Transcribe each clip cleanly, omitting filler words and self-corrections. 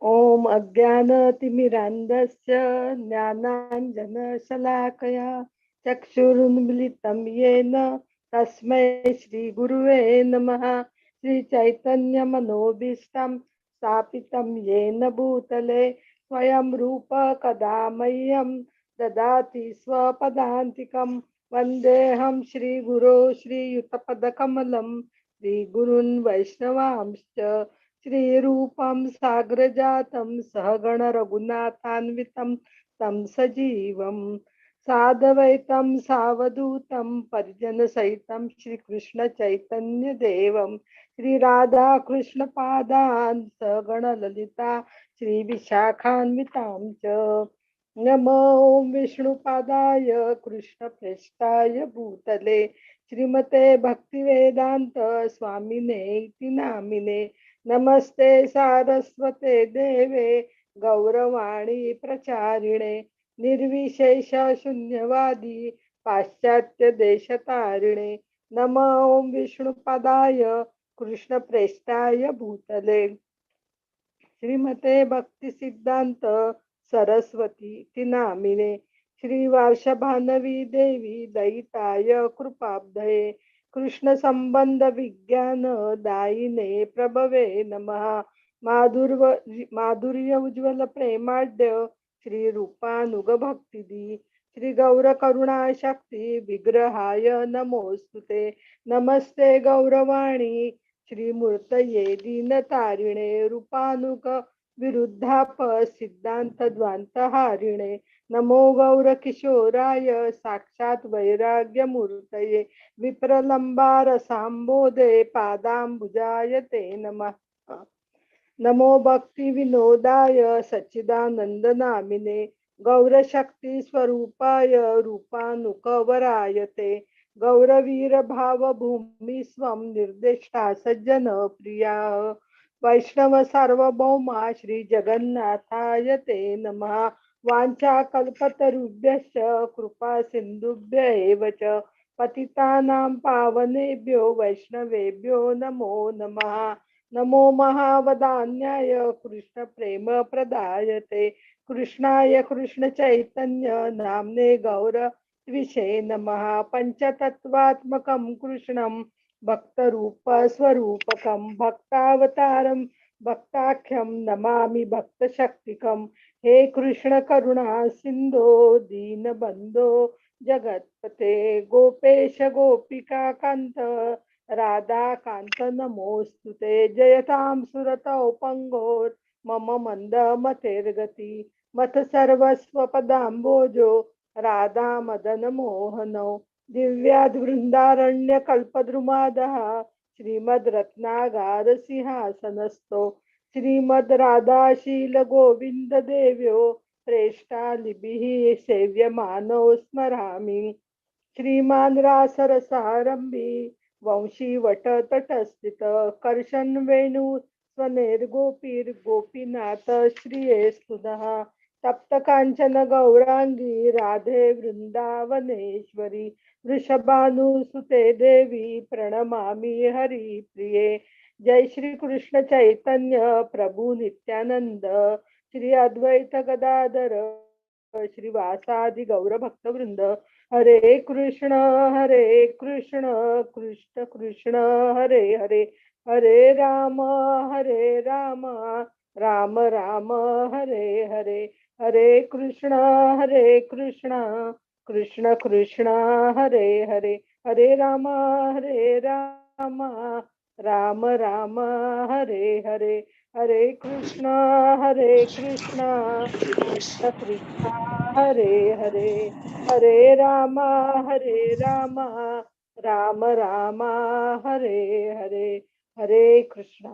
ॐ अज्ञानतिमिरान्धस्य ज्ञानाञ्जनशलाकया चक्षुरुन्मीलितं येन तस्मै श्रीगुरुवे नमः। श्रीचैतन्यमनोभीष्टं स्थापितं येन भूतले स्वयं रूप कदा मह्यं ददाति स्वपदान्तिकं। वन्देऽहं श्रीगुरो श्रीयुतपदकमलं श्रीगुरून् वैष्णवांश्च श्रीरूपं साग्रजातं सहगण रघुनाथान्वितं तं सजीवं साधवैतं सावधूतं परिजनसहितं श्रीकृष्ण चैतन्यदेवं श्रीराधाकृष्णपादान् सहगण ललिता श्रीविशाखान्वितां च। नमो विष्णुपादाय कृष्णप्रेष्ठाय भूतले श्रीमते भक्तिवेदांत स्वामिने इति नामिने। नमस्ते सारस्वते देवे गौरवाणी प्रचारिणे निर्विशेष शून्यवादी पाश्चात्य देशतारिणे। नमो विष्णुपदाय कृष्णप्रेष्ठाय भूतले श्रीमते भक्ति सिद्धांत सरस्वती इति नामिने। श्री वार्षभानवी देवी दयिताय कृपाब्धये कृष्ण संबंध विज्ञान दायिने प्रभवे नमः। माधुर्य उज्ज्वल प्रेमाढ्य श्री रूपानुग भक्तिदी श्री गौर करुणा शक्ती विग्रहाय नमोस्तुते। नमस्ते गौरवाणी श्रीमूर्तये दीनतारिणे रूपानुग विरुद्धाप सिद्धांत द्वांत हारिणे। नमो गौर किशोराय साक्षात वैराग्य मूर्तये विप्रलंबारसांबोधे पादांबुजाय ते नमः। नमो भक्ति विनोदाय सच्चिदानंद नामिने गौरशक्ति स्वरूपाय रूपानुकवराय ते। गौरवीर भाव भूमि स्वं निर्देष्टा सज्जन प्रिया वैष्णव सार्वभौमा श्री जगन्नाथाय ते नमः। वाञ्छा कल्पतरुभ्यश्च कृपा सिन्धुभ्य एव च पतितानां पावनेभ्यो वैष्णवेभ्यो नमो नमः। नमो महावदान्याय कृष्ण प्रेम प्रदायते कृष्णाय कृष्ण चैतन्य नाम्ने गौर द्विषे नमः। पंचतत्वात्मकं कृष्णं भक्तरूप स्वरूपकं भक्तावतारं भक्ताख्यं नमामि भक्तशक्तिकं। हे कृष्ण करुणा सिंधो दीनबंधो जगत्पते गोपेश गोपिका कांत राधाकांत नमोस्तुते। जयतां सुरतौ पंगोर मम मंद मतेर्गति मथ सर्वस्व पदाम्बोजो राधा मदन मोहनो। दिव्याद् वृंदारण्य कल्पद्रुमादः श्रीमद् रत्नागार सिंहासनस्थो श्रीमद् राधाशील गोविंद देव्यो प्रेष्ठालिभिः सेव्यमानो स्मरामि। श्रीमान रासरसारंभी वंशीवट तटस्थित कर्षण वेणु स्वनेर्गोपीर्गोपीनाथ श्रिये स्तुनः। तप्त कांचन गौरांगी राधे वृंदावनेश्वरी वृषभानुसुते देवी प्रणमामि हरिप्रिये। जय श्री कृष्ण चैतन्य प्रभु नित्यानंद श्री अद्वैत गदाधर श्रीवासादि गौरभक्तवृंद। हरे कृष्ण कृष्ण कृष्ण हरे हरे हरे राम राम राम हरे हरे। हरे कृष्ण कृष्ण कृष्ण हरे हरे हरे राम राम राम हरे हरे। हरे कृष्ण कृष्ण कृष्ण हरे हरे हरे राम राम राम हरे हरे। हरे कृष्ण।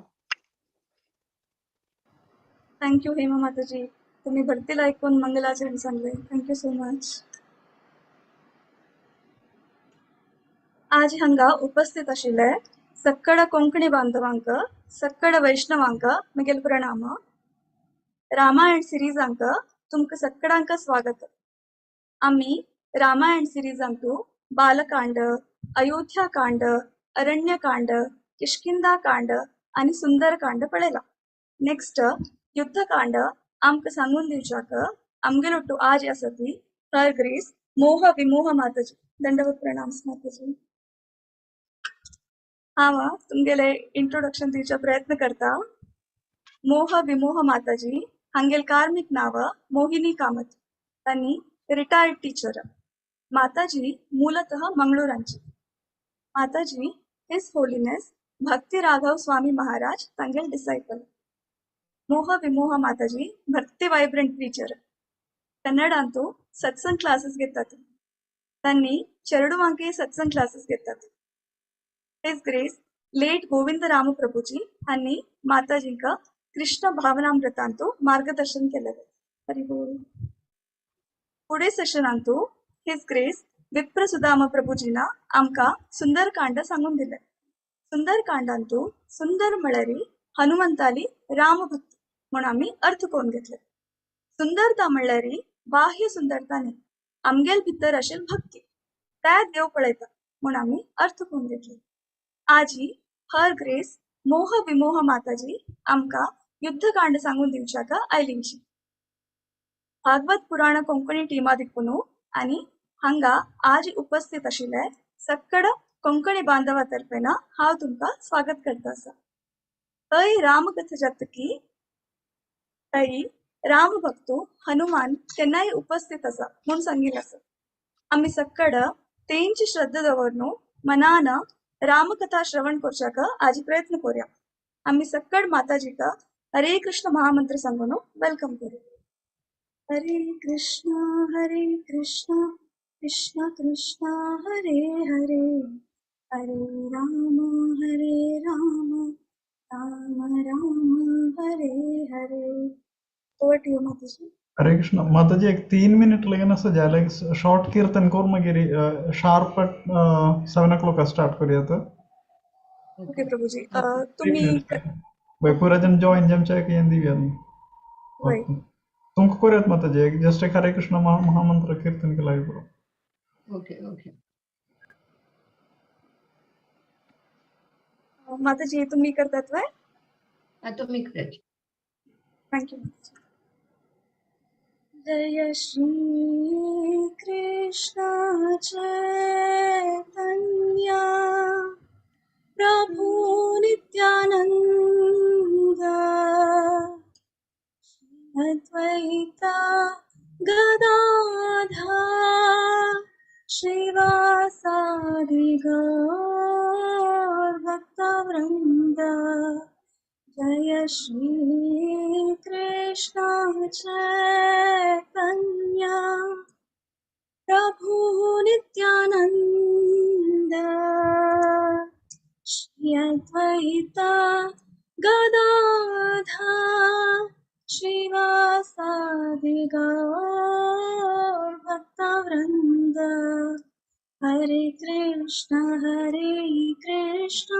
Thank you Hema माताजी, तुम्ही भरतील ऐकून मंगलाचरण सांगले। Thank you so much. आज हांगा उपस्थित आशिल्ले सक्कड कोंकणी बांधवांक, सक्कड वैष्णवांक म्हगेल प्रणाम। रामायण सिरीजांक तुमकां सक्कडांक स्वागत। आमी रामायण सिरीजांतू बालकांड, अयोध्याकांड, अरण्यकांड, किष्किंधाकांड आनी सुंदरकांड पळयला। नेक्स्ट युद्धकांड आमकां सांगून दिवच्याक आमगेलोट्टू आज आसा ती हर ग्रेस मोह विमोह माताजी. दंडवत प्रणाम माताजी. हांव तुमगेले इंट्रोडक्शन दिवचो प्रयत्न करता. मोह विमोह माताजी हांगेल कार्मिक नाव मोहिनी कामत. तांणी रिटायर्ड टीचर. माताजी मूलतः मंगळूरांची. माताजी his holiness भक्ती राघव स्वामी महाराज तांगेल डिसायपल. मोह विमोह माताजी भक्ती वायब्रंट प्रीचर. कन्नडांतू सत्संग क्लासेस घेतात. तांणी चेरडुवांकय सत्संग क्लासेस घेतात. His grace late Govind Ram Prabhuji हांणी माताजींका कृष्ण भावनामृतांतू मार्गदर्शन केलें. हरी बोल. फुडें सेशनांतू his grace विप्र सुदाम प्रभुजीना आमकां सुंदरकांड सांगून दिलें. सुंदरकांडांतू सुंदर म्हळ्यार हनुमंताली रामभक्ती म्हूण आमी अर्थ करून घेतले. सुंदरता म्हणल्यार बाह्य सुंदरता न्ही, आमगेल भितर आशिल्ली भक्ती त्या देव पळयता म्हूण आमी अर्थ करून घेतले. आजी हर ग्रेस मोह विमोह माताजी आमकां युद्धकांड सांगून दिवच्याक आयलींची. भागवत पुराण कोंकणी टिमा दिकून आनी हांगा आज उपस्थित आशिल्ले सक्कड कोंकणी बांधवा तर्फेन हांव तुमकां स्वागत करता आसा. हय रामकथा जातकी हय राम भक्तू हनुमान केन्नाय उपस्थित आसा म्हूण सांगिल्लें आसा. आमी सक्कड तेंची श्रद्धा दवरनु मनान रामकथा श्रवण करच्याक आज प्रयत्न करूया. आमी सक्कड माताजीका हरे कृष्ण महामंत्र सांगून welcome करूया. Hare Krishna Hare Krishna Krishna Krishna Hare Hare, Hare Ram Hare Ram Ram Ram Hare Hare. Over to you Mataji. Hare Krishna Mataji, एक 3 मिनिट लगेन असं जाय, लाइक शॉर्ट कीर्तन कर मागीर शार्प एट 7 o'clock start करूया. तर ओके प्रभुजी, तुम्ही पुरा जण जॉईन जमच्या एक दिव्या. होय तुमकां करूयात माताजी, एक जस्ट एक हरे कृष्ण महामंत्र कीर्तन केला पुरो. ओके ओके माताजी तुम्ही करतात वय? तुम्ही करायची. Thank you माताजी. जय श्री कृष्ण चैतन्य प्रभु नित्यानंद अद्वैता गदाधर श्रीवासादि गौर भक्तवृंद. जय श्री कृष्ण चैतन्य प्रभु नित्यानंद श्री अद्वैता गदाधर श्रीवासादि गौर भक्तवृंद. हरे कृष्ण हरे कृष्ण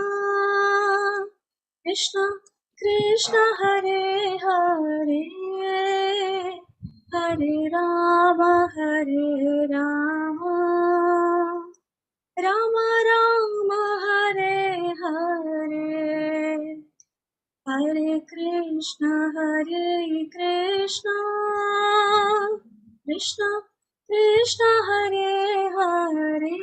कृष्ण कृष्ण हरे हरे, हरे राम हरे राम राम राम हरे हरे. हरे कृष्ण हरे कृष्ण कृष्ण कृष्ण हरे हरे,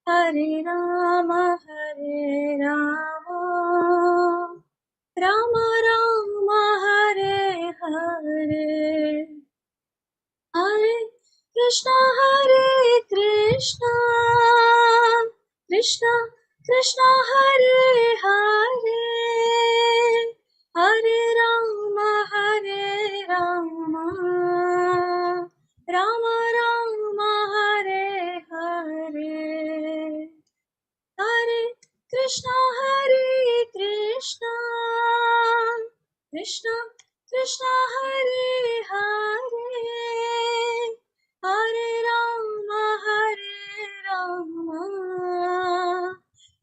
हरे राम हरे राम राम राम हरे हरे. हरे कृष्ण हरे कृष्ण कृष्ण कृष्ण हरे हरे, हरे राम हरे राम राम राम हरे हरे. हरे कृष्ण हरे कृष्ण कृष्ण कृष्ण हरे हरे, हरे राम हरे राम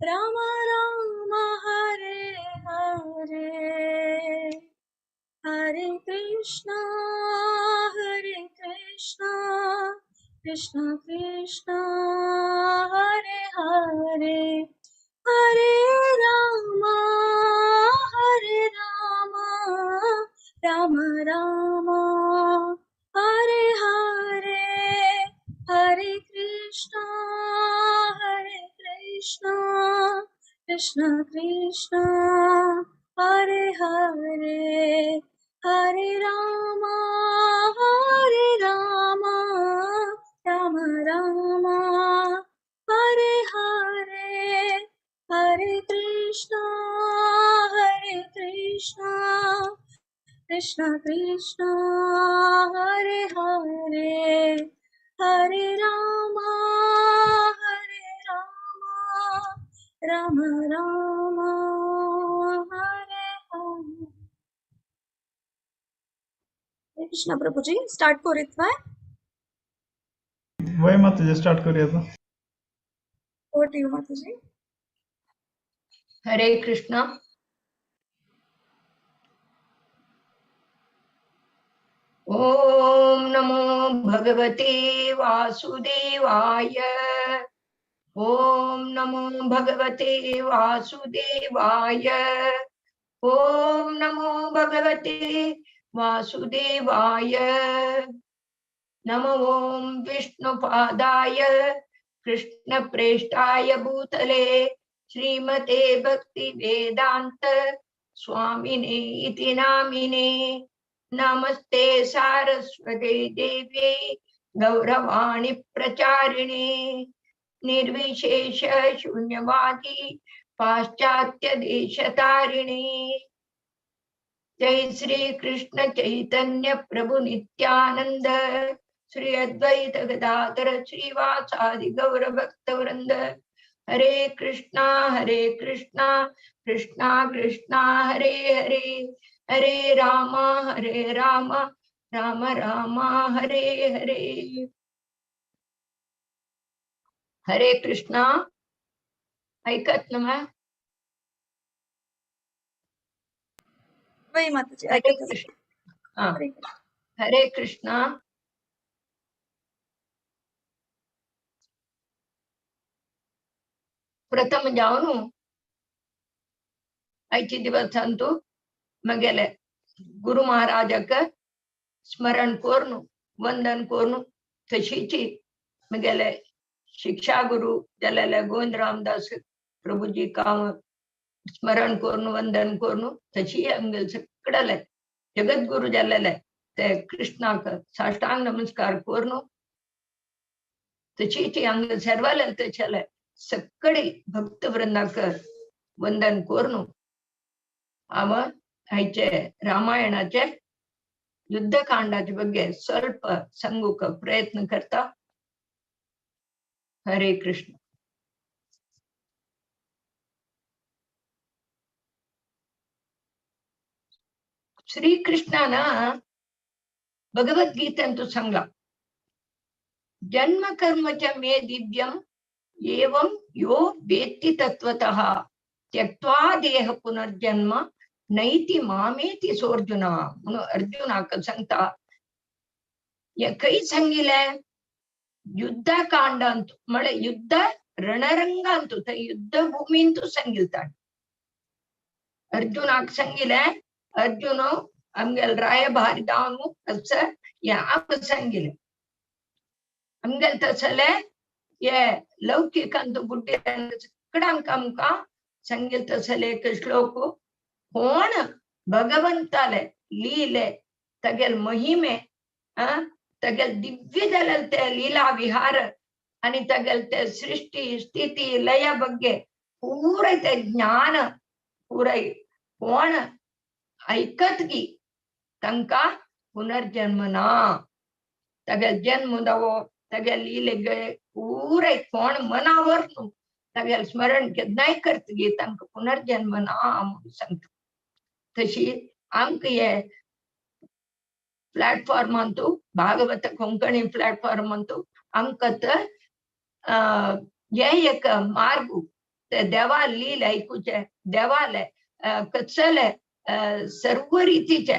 राम राम हरे हरे. हरे Krishna Hare Krishna Krishna Krishna Hare Hare, Hare Ram Hare Ram Krishna Krishna Hare Hare, Hare Rama Hare Rama Rama Rama Hare Hare, Hare Krishna Hare Krishna Krishna Krishna Hare Hare, Hare Rama Hare Rama Rama Rama Hare Hare. Hare Krishna Prabhuji, start करीत वय? वय माताजी start करूया. Over to you Mataji. Hare Krishna. Om नमो भगवते वासुदेवाय. ओम नमो भगवते वासुदेवाय. ओम नमो भगवते वासुदेवाय. नमो ओम विष्णुपादाय कृष्णप्रेष्ठाय भूतले श्रीमते भक्ति वेदांत स्वामिने इति नामिने. नमस्ते सारस्वते देव्यै गौरवाणी प्रचारिणे निर्विशेष शून्यवादी पाश्चात्य देशतारिणे. जय श्री कृष्ण चैतन्य प्रभु नित्यानंद श्री अद्वैत गदाधर श्रीवासादि गौर भक्त वृंद. हरे कृष्णा कृष्णा कृष्णा हरे हरे, हरे रामा राम रामा हरे हरे. हरे कृष्णा. ऐकत ना? वय माताजी हरे ऐकत. कृष्ण. हरे कृष्णा. प्रथम जावन आयचे दिवसांतु मगेले गुरु महाराजाक स्मरण करून वंदन करून तशीची मगेले शिक्षा गुरु जालेले गोविंद रामदास प्रभुजी काम स्मरण करून वंदन करून तशी आमगेले सगळेले जगद्गुरु जालेले ते कृष्णाक साष्टांग नमस्कार करून तशीची आमगेले सर्वाले तशेले सगळे भक्त वृंदाक वंदन करून हांव आयचे रामायणाचे युद्धकांडाचे ಬಗ್ಗೆ ಸ್ವಲ್ಪ सांगूक प्रयत्न करता. हरे कृष्ण. श्रीकृष्णान भगवद्गीतेंतु सांगला, जन्म कर्म च मे दिव्यम एवं यो वेत्ति तत्त्वतः त्यक्त्वा देह पुनर्जन्म नैति मामेति सोऽर्जुन. म्हणून अर्जुनाक सांगता, हे खंय सांगिल्लें? युद्धकांडांत, म्हळ्यार युद्ध रणरंगांतु, थंय युद्धभूमींतु सांगिल्लें ताणें. अर्जुनाक सांगिल्लें, अर्जुन आमगेले रायभारी जावन तसो हें आमकां सांगिल्लें. आमगेले तसले हे लौकिकांतु बुड्डे सगळ्यांक आमकां सांगिल्लें तसले एक श्लोक. कोण भगवंताले लीले तगेल महिमे तगेल दिव्य जालेले ते लीला विहार आणि तगेल ते सृष्टी स्थिती लय ಬಗ್ಗೆ पूरा ते ज्ञान पुराय कोण ऐकत की तांकां पुनर्जन्म ना. तगेल जन्म दावो तगेल लीले पुराय कोण मनावर न्हू तगेल स्मरण केन्नाय करतगी तांकां पुनर्जन्म ना म्हणून सांगता. तशी आमकां हे प्लॅटफॉर्मांतु भागवत कोंकणी प्लॅटफॉर्मांतु आमकां तर हे एक मार्ग ते देवा लील आयकुचे, देवाले कसले सर्व रितीचे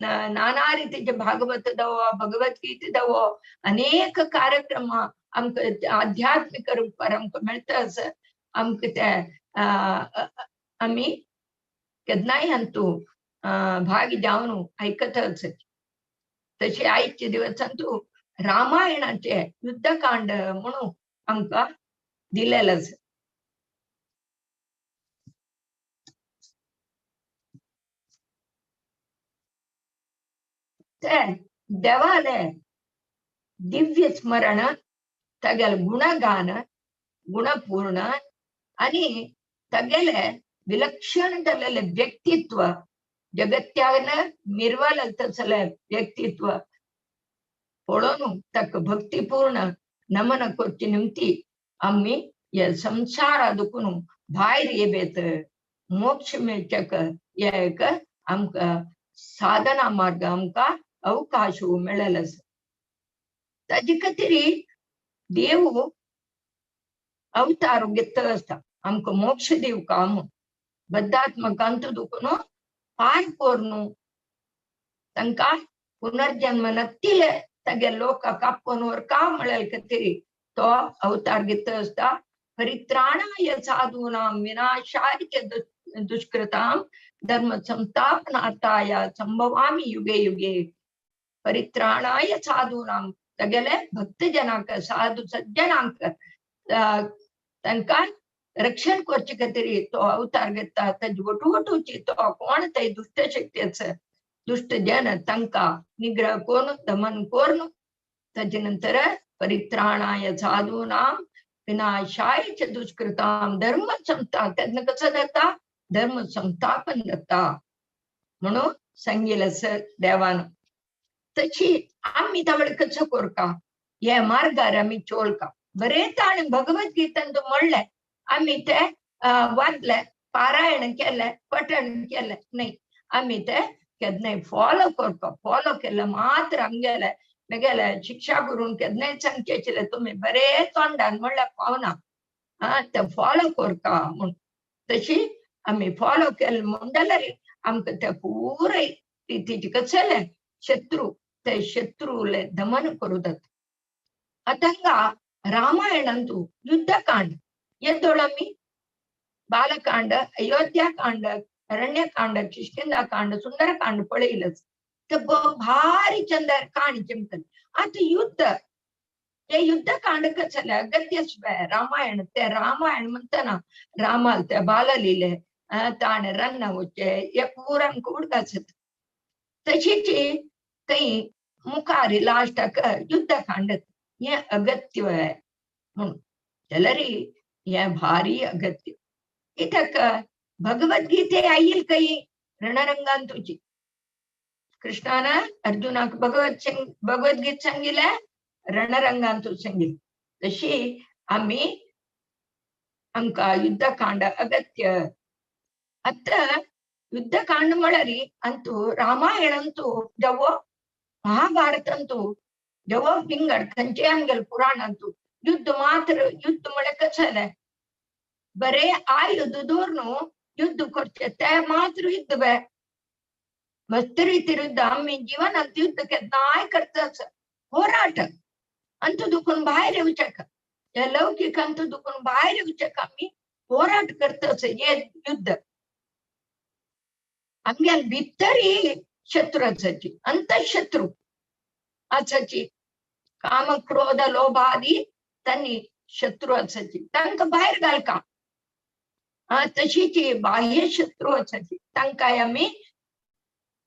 नाना रितीचे भागवत दवो भगवद्गीता दवो अनेक कार्यक्रम आमकां आध्यात्मिक रुपार आमकां मेळटा. आमकां ते आमी केन्नाय हातूं भाग जावन आयकतच. तशें आयचे दिवसांतु रामायणाचे युद्धकांड म्हणून आमकां दिलेलें आसा. ते देवाले दिव्य स्मरण, तागेले गुणगान, गुणपूर्ण आनी तागेले विलक्षण जाल्लेले व्यक्तित्व, जगत्यान मिरवल तसले व्यक्तित्व पळोवन ताका भक्तिपूर्ण नमन करचे निमती आमी हे संसारा दुखून भायर येबेत मोक्ष मेळच्याक हे एक आमकां साधना मार्ग आमकां अवकाश मेळ्ळेलो आसा. ताजे खातीर देव अवतार घेत आसता आमकां मोक्ष दिवका म्हूण, बद्धात्मकांत दुखून पार करून तांकां पुनर्जन्म नत्तिले तागे लोकांक आपोवन व्हरका म्हळ्यार खातीर तो अवतार घेत आसता. परित्राणाय साधूनां विनाशाय च दुष्कृतां धर्म संस्थापनार्थाय संभवामि युगे युगे. परित्राणाय साधूनां तागेले भक्तजनांक, साधू सज्जनांक तांकां रक्षण करचे खातीर तो अवतार घेता. ताजे वटू वटूची तो कोण ते दुश्ट शक्ती आसा, दुश्ट जन तांकां निग्रह करून दमन करून ताजे नंतर परित्राणाय साधूनां विनाशाय च दुष्कृतां धर्म संस्था, तेन्ना कसो जाता धर्म संस्थापन जाता म्हणून सांगिल्लें आसा देवान. तशी आमी तावळ कसो करका हे मार्गार आमी चोलका. बरें ताणें भगवद्गीतेन म्हणलें, आमी ते वाचले, पारायण केलें, पठण केलें न्हय, आमी ते केन्नाय फॉलो करपा. फॉलो केलें मात्र आमगेले मेगेले शिक्षा गुरून केन्नाय सांगचें आशिल्लें तुमी बरें तोंडान म्हणल्यार पावना, आं ते फॉलो करता म्हूण. तशी आमी फॉलो केलें म्हूण जाल्यार आमकां ते पुराय रितीचे कसले शत्रू ते शत्रूले दमन करूं जाता. आतां हांगा रामायणांतू युद्धकांड येदोळ आमी बालकांड, अयोध्याकांड, अरण्यकांड, किष्किंधाकांड, सुंदरकांड पळयलंच, ते भारी चंदार काणी चिमतली. आतां युद्ध हे युद्धकांड कसलें अगत्य रामायण, ते रामायण म्हणटना रामाल ते बाललिले ताणें रन्ना वचचें हे पुराय आमकां उडगास येता. तशीच थंय मुखार लास्टाक युद्धकांड हें अगत्य म्हणून जाल्यार हें भारी अगत्य. कित्याक भगवद्गीते आयिल खंय रणरंगान तुजी कृष्णान अर्जुनाक भगवद्गीत सांगिल्लें रणरंगान तूं सांगिल्लें. तशी आमी आमकां युद्धकांड अगत्य. आतां युद्धकांड म्हळ्यार अंतू रामायणांतू जवो महाभारतांतू जवो विंगड खंयचे आमगेले पुराणांतू युद्ध मात्र युद्ध म्हळ्यार कशें जालें बरे आयुध दवरून युद्ध करचें ते मात्र युद्ध बे मस्त रितीर युद्ध आमी जिवनांत युद्ध केन्नाय करता होराट अंतू दुखून भायर येवचें, हे लौकीक अंतू दुखून भायर येवचें आमी होराट करता हे युद्ध. आमगेले भितरय शत्रू आसाची, अंतशत्रू आसाची, काम क्रोध लोभादी तांणी शत्रू आसाची, तांकां भायर घालका. तशीच बाह्य शत्रू आसाची तांकांय आमी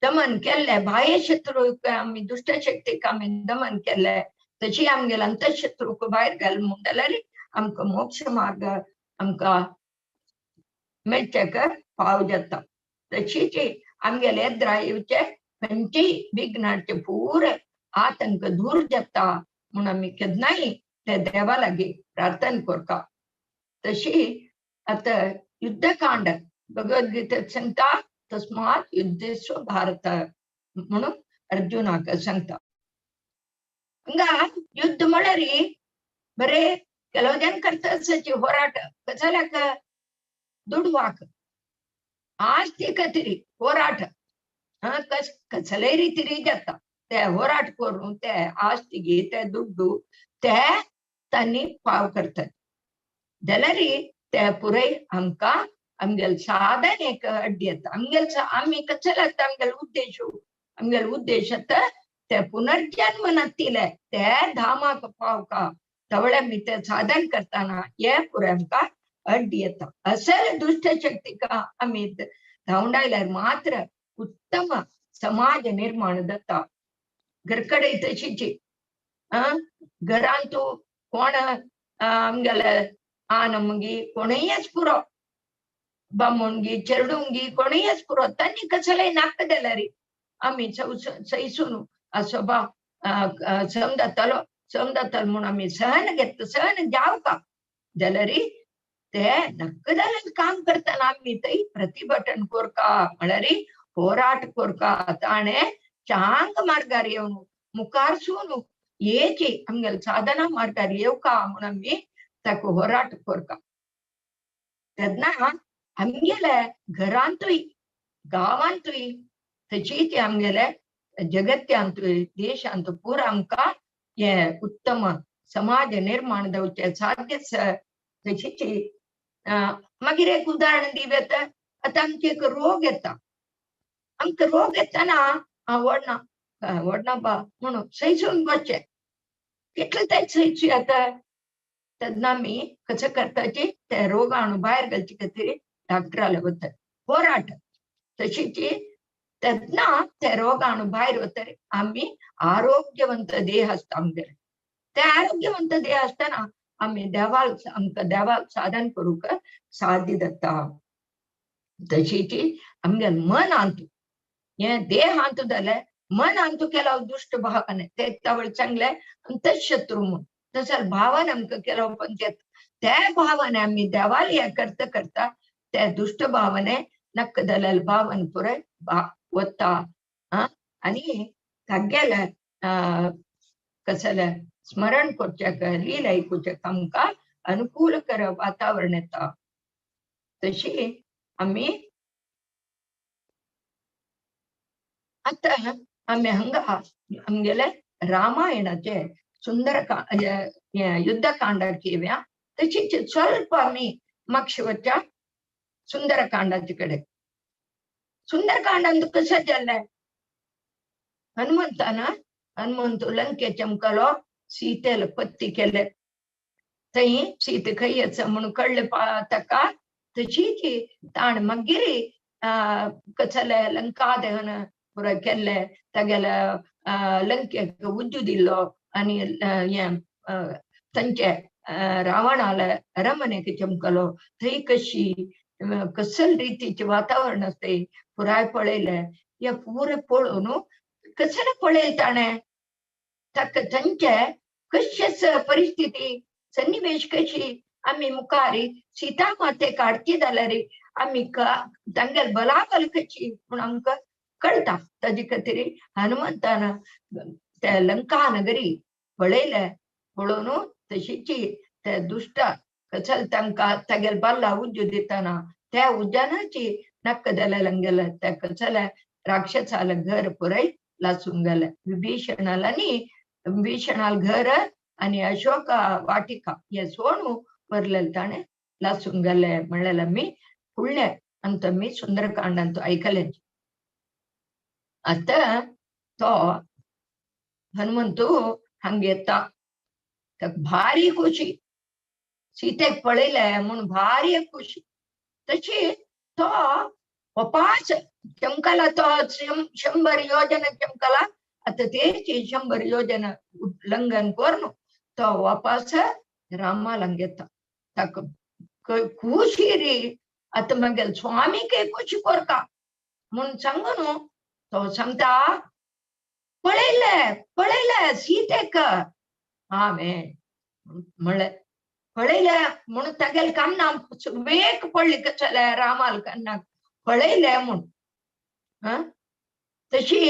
दमन केल्लें, बाह्य शत्रूक आमी दुश्ट शक्तीक आमी दमन केल्लें, तशी आमगेले अंतशत्रूक भायर घाल म्हूण जाल्यार आमकां मोक्ष मार्ग आमकां मेळचेक पाव जाता. तशीच आमगेले येद्रा येवचे खंयचेय विघ्नाचे पुराय आतंक दूर जाता म्हूण आमी केन्नाय ते देवा लागीं प्रार्थना करता. तशी आतां युद्धकांड भगवद्गीतेत सांगता तस्मात् युद्धेस्व भारत म्हणून अर्जुनाक सांगता. हांगा युद्ध म्हळ्यार बरे ಕೆಲವು ಜನ करता ಹೋರಾಟ ಕಸಲಕ ದುಡ್ವಾಕ ಆಸ್ತಿ ಕತಿರಿ ಹೋರಾಟ कसले रितीरी जाता ते होराट करून ते आस्तिगी ते दुड्डू ते तांणी पाव करतात जाल्यार ते पुराय आमकां आमगेले साधन एक अड्डी येता. आमगेले आमी कसले आसता आमगेले उद्देश, आमगेले उद्देश आतां ते पुनर्जन्म नातिले ते धामाक पावका तवळे आमी ते साधन करतना हे पुराय आमकां अड्डी येता. असल दुश्ट शक्तीका आमी धांवडायल्यार मात्र उत्तम समाज निर्माण जाता. घरकडे तशीची घरांतू कोण आमगेले आनमगी कोणूयच पुरो बामणगी चेरडुंगी कोणूयच पुरो तांणी कसलेय नाका जाल्यार आमी सैसून आ स्वभाव समजातालो समजातालो म्हूण आमी सहन घेता सहन जावका जाल्यार ते नक्क जाल्यार काम करतना आमी थंय प्रतिभटन कोरका म्हळ्यार होराट कोरका ताणें चांग मार्गार येवन मुखार सून येची आमगेले साधना मार्गार येवका म्हूण आमी ताका होराट कोरका. तेन्ना आमगेले घरांतूय गांवांतूय तशीच आमगेले जगत्यांतूय देशांत पुरा आमकां हे उत्तम समाज निर्माण जावचें साध्य. तशीच मागीर एक उदाहरण दिवं येता. आतां आमकां एक रोग येता, आमकां रोग येतना आवडना आवडना बा म्हणून सैसून बसचें कितलें तें सैसू येता. तेन्ना आमी कशें करताची ते रोगाणू भायर घालचे खातीर डॉक्टराले वतात होराट. तशीच तेन्ना ते रोगाणू भायर वतरी आमी आरोग्यवंत देह आसता आमगेले. ते आरोग्यवंत देह आसतना आमी देवाक आमकां देवाक साधन करूंक साध्य जाता. तशीच आमगेले मनांत हें देहांत जालें मनांत केला दुश्ट भावना ते तवळ सांगलें अंतशत्रू म्हूण तसो भावान आमकां केलो पण ते भावने आमी देवाल हें करता करता ते दुश्ट भावने नक्क जाल्यार भावन पुराय वता. आनी तागेले कसलें स्मरण करच्याक लीला आयकुच्याक आमकां अनुकूल कर वातावरण येता. तशी आमी आतां आमी हांगा आमगेले रामायणाचे सुंदर युद्धकांडाक येवया. तशीच स्वल्प आमी मागशे वचच्या सुंदरकांडाचे कडेन. सुंदरकांडांत कशें जालें, हनुमंतान हनुमंत लंके चमकलो सीतेल पत्ती केले थंय सीते खंय आसा म्हणून कळ्ळें ताका. तशीच ताणें मागीर कसलें लंका दहन पुराय केल्लें तागेले लंकेक उज्जू दिल्लो आनी हें तांचे रावणाले अरमनेक चमकलो. थंय कशी कसल रितीचें वातावरण आसता पुराय पळयलें. हें पुरें पळोवन कसलें पळयलें ताणें ताका थंयचे कशेंच परिस्थिती सन्निवेश कशी आमी मुखार सीता मातेक हाडची जाल्यार आमी तांगेले बलाबल कशी म्हूण आमकां कळटा. ताजे खातीर हनुमंतान ते लंका नगरी पळयलें. पळोवन तशीच ते दुश्ट कसल तांकां तागेले बल्ला उज्जू दितना त्या उज्जानाची नक्क जाल्यार गेले त्या कसले राक्षसाले घर पुराय लासून गेले. विभीषणाला न्ही विभीषणाल घर आनी अशोक वाटिका हे सोणू व्हरलेलें ताणें लासून गेले म्हणलें आमी फुडलें अंत आमी सुंदरकांडांत आयकलें. आतां तो हनुमंतू हांगा येता ताका भारी खुशी सीतेक पळयलें म्हूण भारी खुशी. तशी तो वपास चमकला तो 100 योजन चमकला. आतां तेची 100 योजन उल्लंघन करून तो वापस रामालंग येता. ताका खुशी रे आतां मागीर स्वामीक खुशी कोरका म्हूण सांगून तो सांगता पळयलें पळयलें सीतेक हांवें म्हणलें पळयलें म्हणून तागेले कान्ना वेग पडली कसले रामाल कान्नाक पळयलें म्हूण. तशी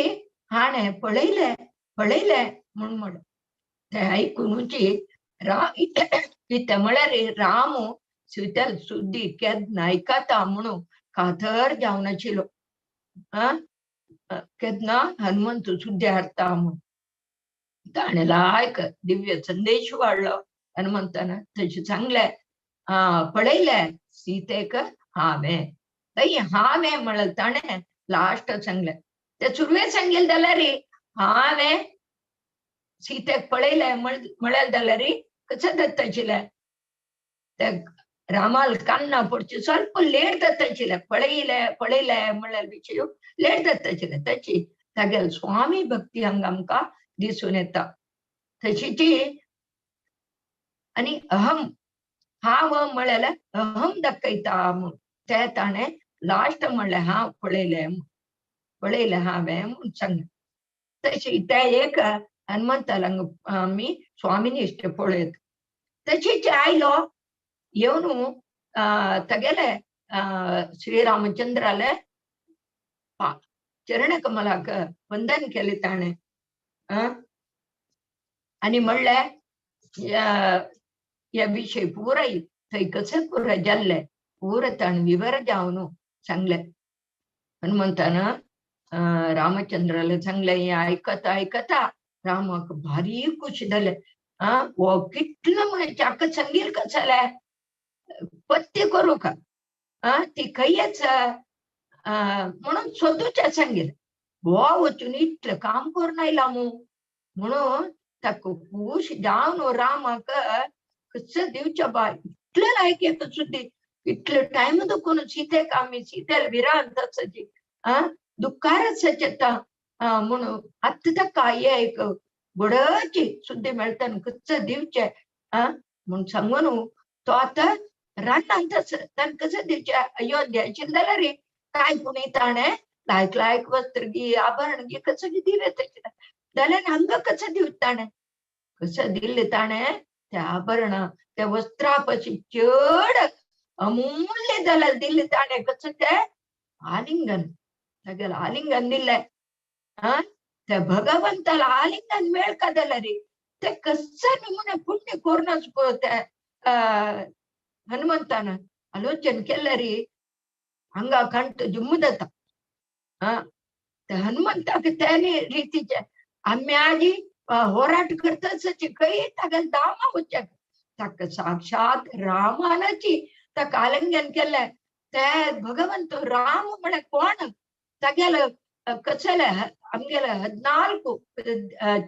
हाणें पळयलें पळयलें म्हूण म्हणलें. तें आयकुनूची कितें म्हळ्यार रामू सीतेल सुद्दी केन्ना आयकता म्हणून कातर जावन आशिल्लो. केन्ना हनुमंत सुद्दी हाडटा म्हूण ताणें लायक दिव्य संदेश वाडलो हनुमंतान. तशें सांगलें पळयलें सीतेक हांवें थंय हांवें म्हणलें ताणें लास्ट सांगलें. ते सुरवेक सांगिल्लें जाल्यार हांवें सीतेक पळयलें म्हणलें जाल्यार कशें जाता आशिल्लें ते रामाल कान्ना पडचे ಸ್ವಲ್ಪ लेट जाता आशिल्लें. पळयलें पळयलें म्हणल्यार विशय लेट जाता आशिल्लें. तशी तागेल स्वामी भक्ती हांगा आमकां दिसून येता. तशीची आनी अहम हांव म्हळ्यार अहम दाखयता म्हूण ते ताणें लास्ट म्हणलें हांव पळयलें पळयलें हांवें म्हूण सांगलें. तशी ते एक हनुमंताला आमी स्वामिनिश्ठ पळयत. तशीच आयलो येवन तागेले श्रीरामचंद्राले चरण कमलाक वंदन केलें ताणें आनी म्हणलें ह्या विशय पुराय थंय कशें पुराय जाल्लें पुराय ताणें विवर जावन सांगलें. हनुमंतान रामचंद्राले सांगलें हें आयकता आयकता रामाक भारी खुशी जालें. हो कितलो म्हळ्यार चाक सांगील कसलें पत्ते करूं का ती खंयच म्हणून सोदूचें सांगील हो वचून इतलें काम करून आयला मू म्हणून ताका खूश जावन रामाक कसं दिवच्या बाय इतलें लायक येता सुद्दी इतले टायम दुखून सीतेक आमी सीतेल विरांत आसाची दुख्खार आसाचे आतां म्हणून आतां ताका एक गोडाची सुद्दी मेळटा कसं दिवचें म्हूण सांगून तो आतां रानांत आसा ताणें कसं दिवचें अयोध्या आशिल्लें जाल्यार काय पुणी ताणें लायक लायक वस्त्र गी आभरण गी कसं दिलें तशें जाल्यार हांगा कसं दिवचें ताणें कसं दिल्लें ताणें त्या आभरणां त्या वस्त्रा पशी चड अमूल्य जाल्यार दिल्लें ताणें कसं तें आलिंगन तागेलें आलिंगन दिल्लें. त्या भगवंताला आलिंगन मेळका जाल्यार ते कसं नमुने पुण्य करूनच त्या हनुमंतान आलोचन केल्यार हांगा कंठ जुम्म जाता. त्या हनुमंताक त्याने रितीचे आमी आजी होराट करताच खंय ताका दामा वचक ताका साक्षात रामानाची ताका आलिंगन केलें. ते भगवंत राम म्हळ्यार कोण तागेले कसले आमगेले 14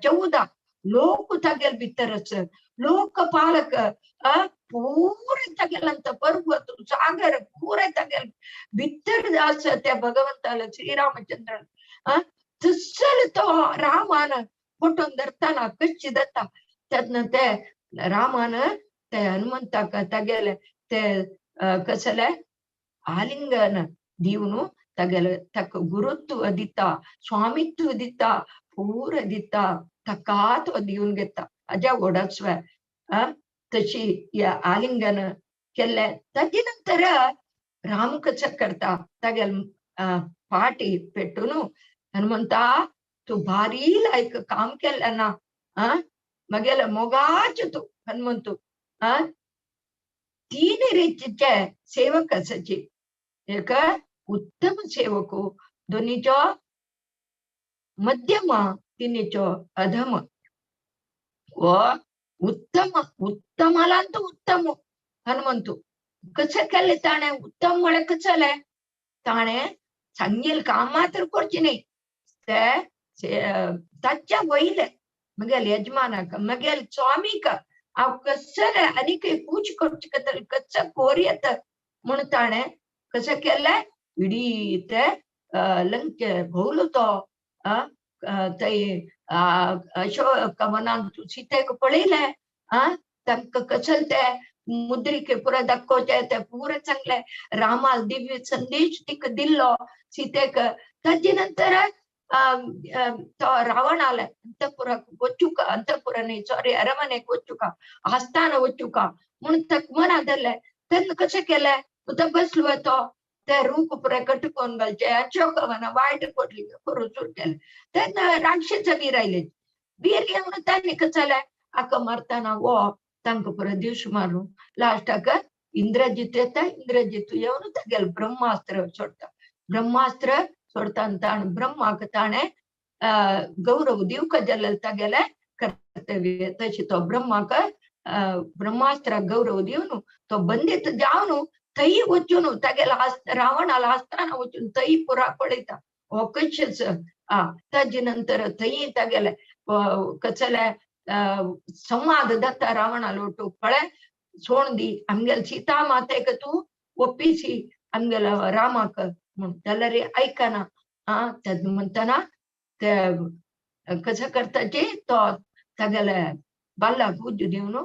14 लोक तागेले भितर आसा लोकपालक पूरे तागेले पर्वत सागर पूरे तागेले भितर आसा त्या भगवंताले श्रीरामचंद्र तसले तो रामान फोटोन धरताना कशी जाता तेन्ना ते रामान ते हनुमंताक तागेले ते कसले आलिंगन दिवन तागेले ताका गुरुत्व दिता स्वामित्व दिता पूर दिता ताका तो दिवन घेता अज्या व्हडास्वे तशी ह्या आलिंगन केल्लें. ताजे नंतर राम कसं करता तागेले पाटी पेटून हनुमंता तूं भारी लायक काम केलें ना मगेले मोगाचो तूं हनुमंतू तीन रितीचे सेवक आसाची एक उत्तम सेवक दोनीचो मध्यम तिनीचो अधम. हो उत्तम उत्तमालांत उत्तम हनुमंतू कसं केलें ताणें उत्तम म्हळ्यार कसं जालें ताणें सांगेल काम मात्र करचें न्ही ते ताच्या वयले मगेले यजमानाक मगेले स्वामीक हांव कसले आनीक पूज करचें कसं कोर येता म्हूण ताणें कसं केलें इडी ते लंके भोवलो तो थंय अशोक वनांत सीतेक पळयलें तांकां कसले ते मुद्रिके पुराय दाखोवचें ते पुराय सांगलें रामाक दिव्य संदेश तिका दिल्लो सीतेक. ताजे नंतर तो रावण आले अंतपुराक वचूका अंतपुरा न्ही सॉरी अरमनेक वचूका आस्थान वचूका म्हूण ताका मना धरलें. तेन्ना कशें केलें तो बसलो तो ते रूप पुराय कटकोवन घालचे अशोकवना वायट पडली करून सुरू केलें. तेन्ना राक्षस बीर आयले बीर येवन तांणी कशें जालें हाका मारतना हो तांकां पुराय दीस मारून लास्टाक इंद्रजीत येता इंद्रजीत येवन तागेलें ब्रह्मास्त्र सोडटा ब्रह्मास्त्र सोडटा ताणें ब्रह्माक ताणें गौरव दिवंक जाल्यार तागेलें कर्तव्य तशें तो ब्रह्माक ब्रह्मास्त्राक गौरव दिवन तो बंदीत जावन थंय वचून तागेल्या रावणाला आस्थाना वचून थंय पुरा पळयता हो कशेंच ताजे नंतर थंय तागेले कसले संवाद जाता रावणालो पळय सोण दी आमगेले सीता मातेक तूं ओपीसी आमगेल्या रामाक म्हूण जाल्यार आयकना तेन्ना म्हणटना ते कसं करताची तो तागेले बाल्लाक उज्जू दिवन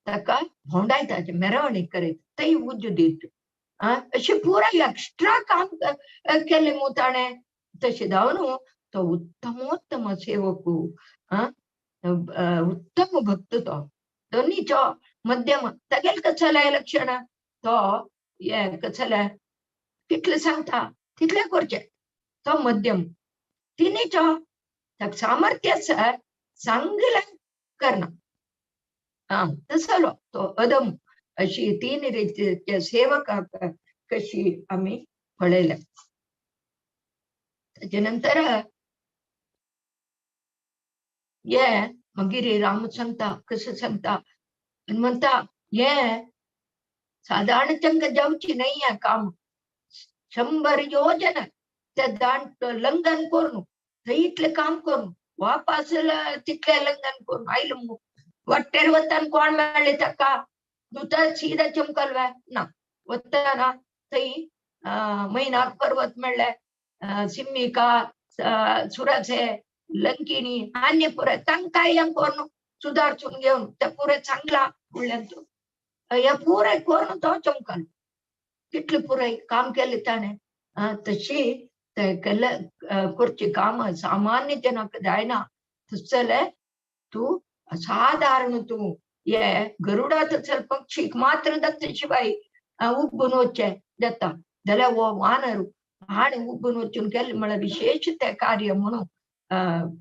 ताका भोंवडायताचे मेरवणीक करीत थंय उज्जू दित अशें पुराय एक्स्ट्रा काम केलें मू ताणें. तशें जावन तो उत्तमोत्तम सेवक, उत्तम भक्त तो. दोनीचो मध्यम तागेलें कसलें लक्षण, तो हें कसलें कितलें सांगता तितलें करचें, तो मध्यम. तिनीचो ताका सामर्थ्य आसा सांगलें करना, तसलो तो अदम. अशी तीन रितीचे सेवकाक कशी आमी पळयल्या. ताजे नंतर हे मागीर राम सांगता कसं सांगता आनी म्हणटा हे सादारण तांकां जावची न्हय हें काम. 100 योजन ते दांट लंघन करून थंय इतलें काम करून वापस तितलें लंघन करून आयलो वाटेर वतान कोण मेळ्ळें ताका दुता सीधा चमकलवे ना. वतना थंय मैनाक पर्वत मेळ्ळे, सिम्मिका, सुरासे, लंकिणी आनी पुराय तांकां हें करून सुदारसून घेवन ते पुराय सांगला फुडल्यान तूं हें पुराय करून तो चमकल कितलें पुराय काम केलें ताणें. तशी ते केल्ले करचें काम सामान्य जनाक जायना, तशें जाल्यार तूं असाधारण तूं हे गरुडा तसले पक्षीक मात्र दत्त शिवाय उबून वचचें जाता जाल्यार हो वानर हाणें उबून वचून केलें म्हळ्यार विशेश तें कार्य म्हणून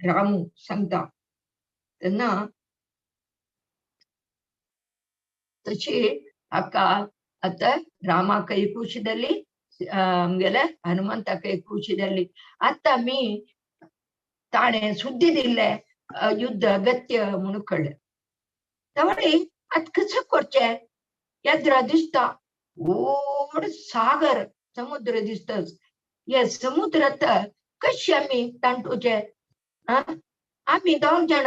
रामू सांगता. तेन्ना तशी हाका आतां रामाकय खुशी जाली, आमगेल्या हनुमंताकय खुशी जाली. आतां आमी ताणें सुद्दी दिल्लें युद्ध अगत्य म्हणून कळ्ळें. तवळी आतां कसं करचें, येद्रा दिसता व्हड सागर समुद्र दिसता, हे समुद्रांत कशें आमी तांटूचे, आमी दोन जाण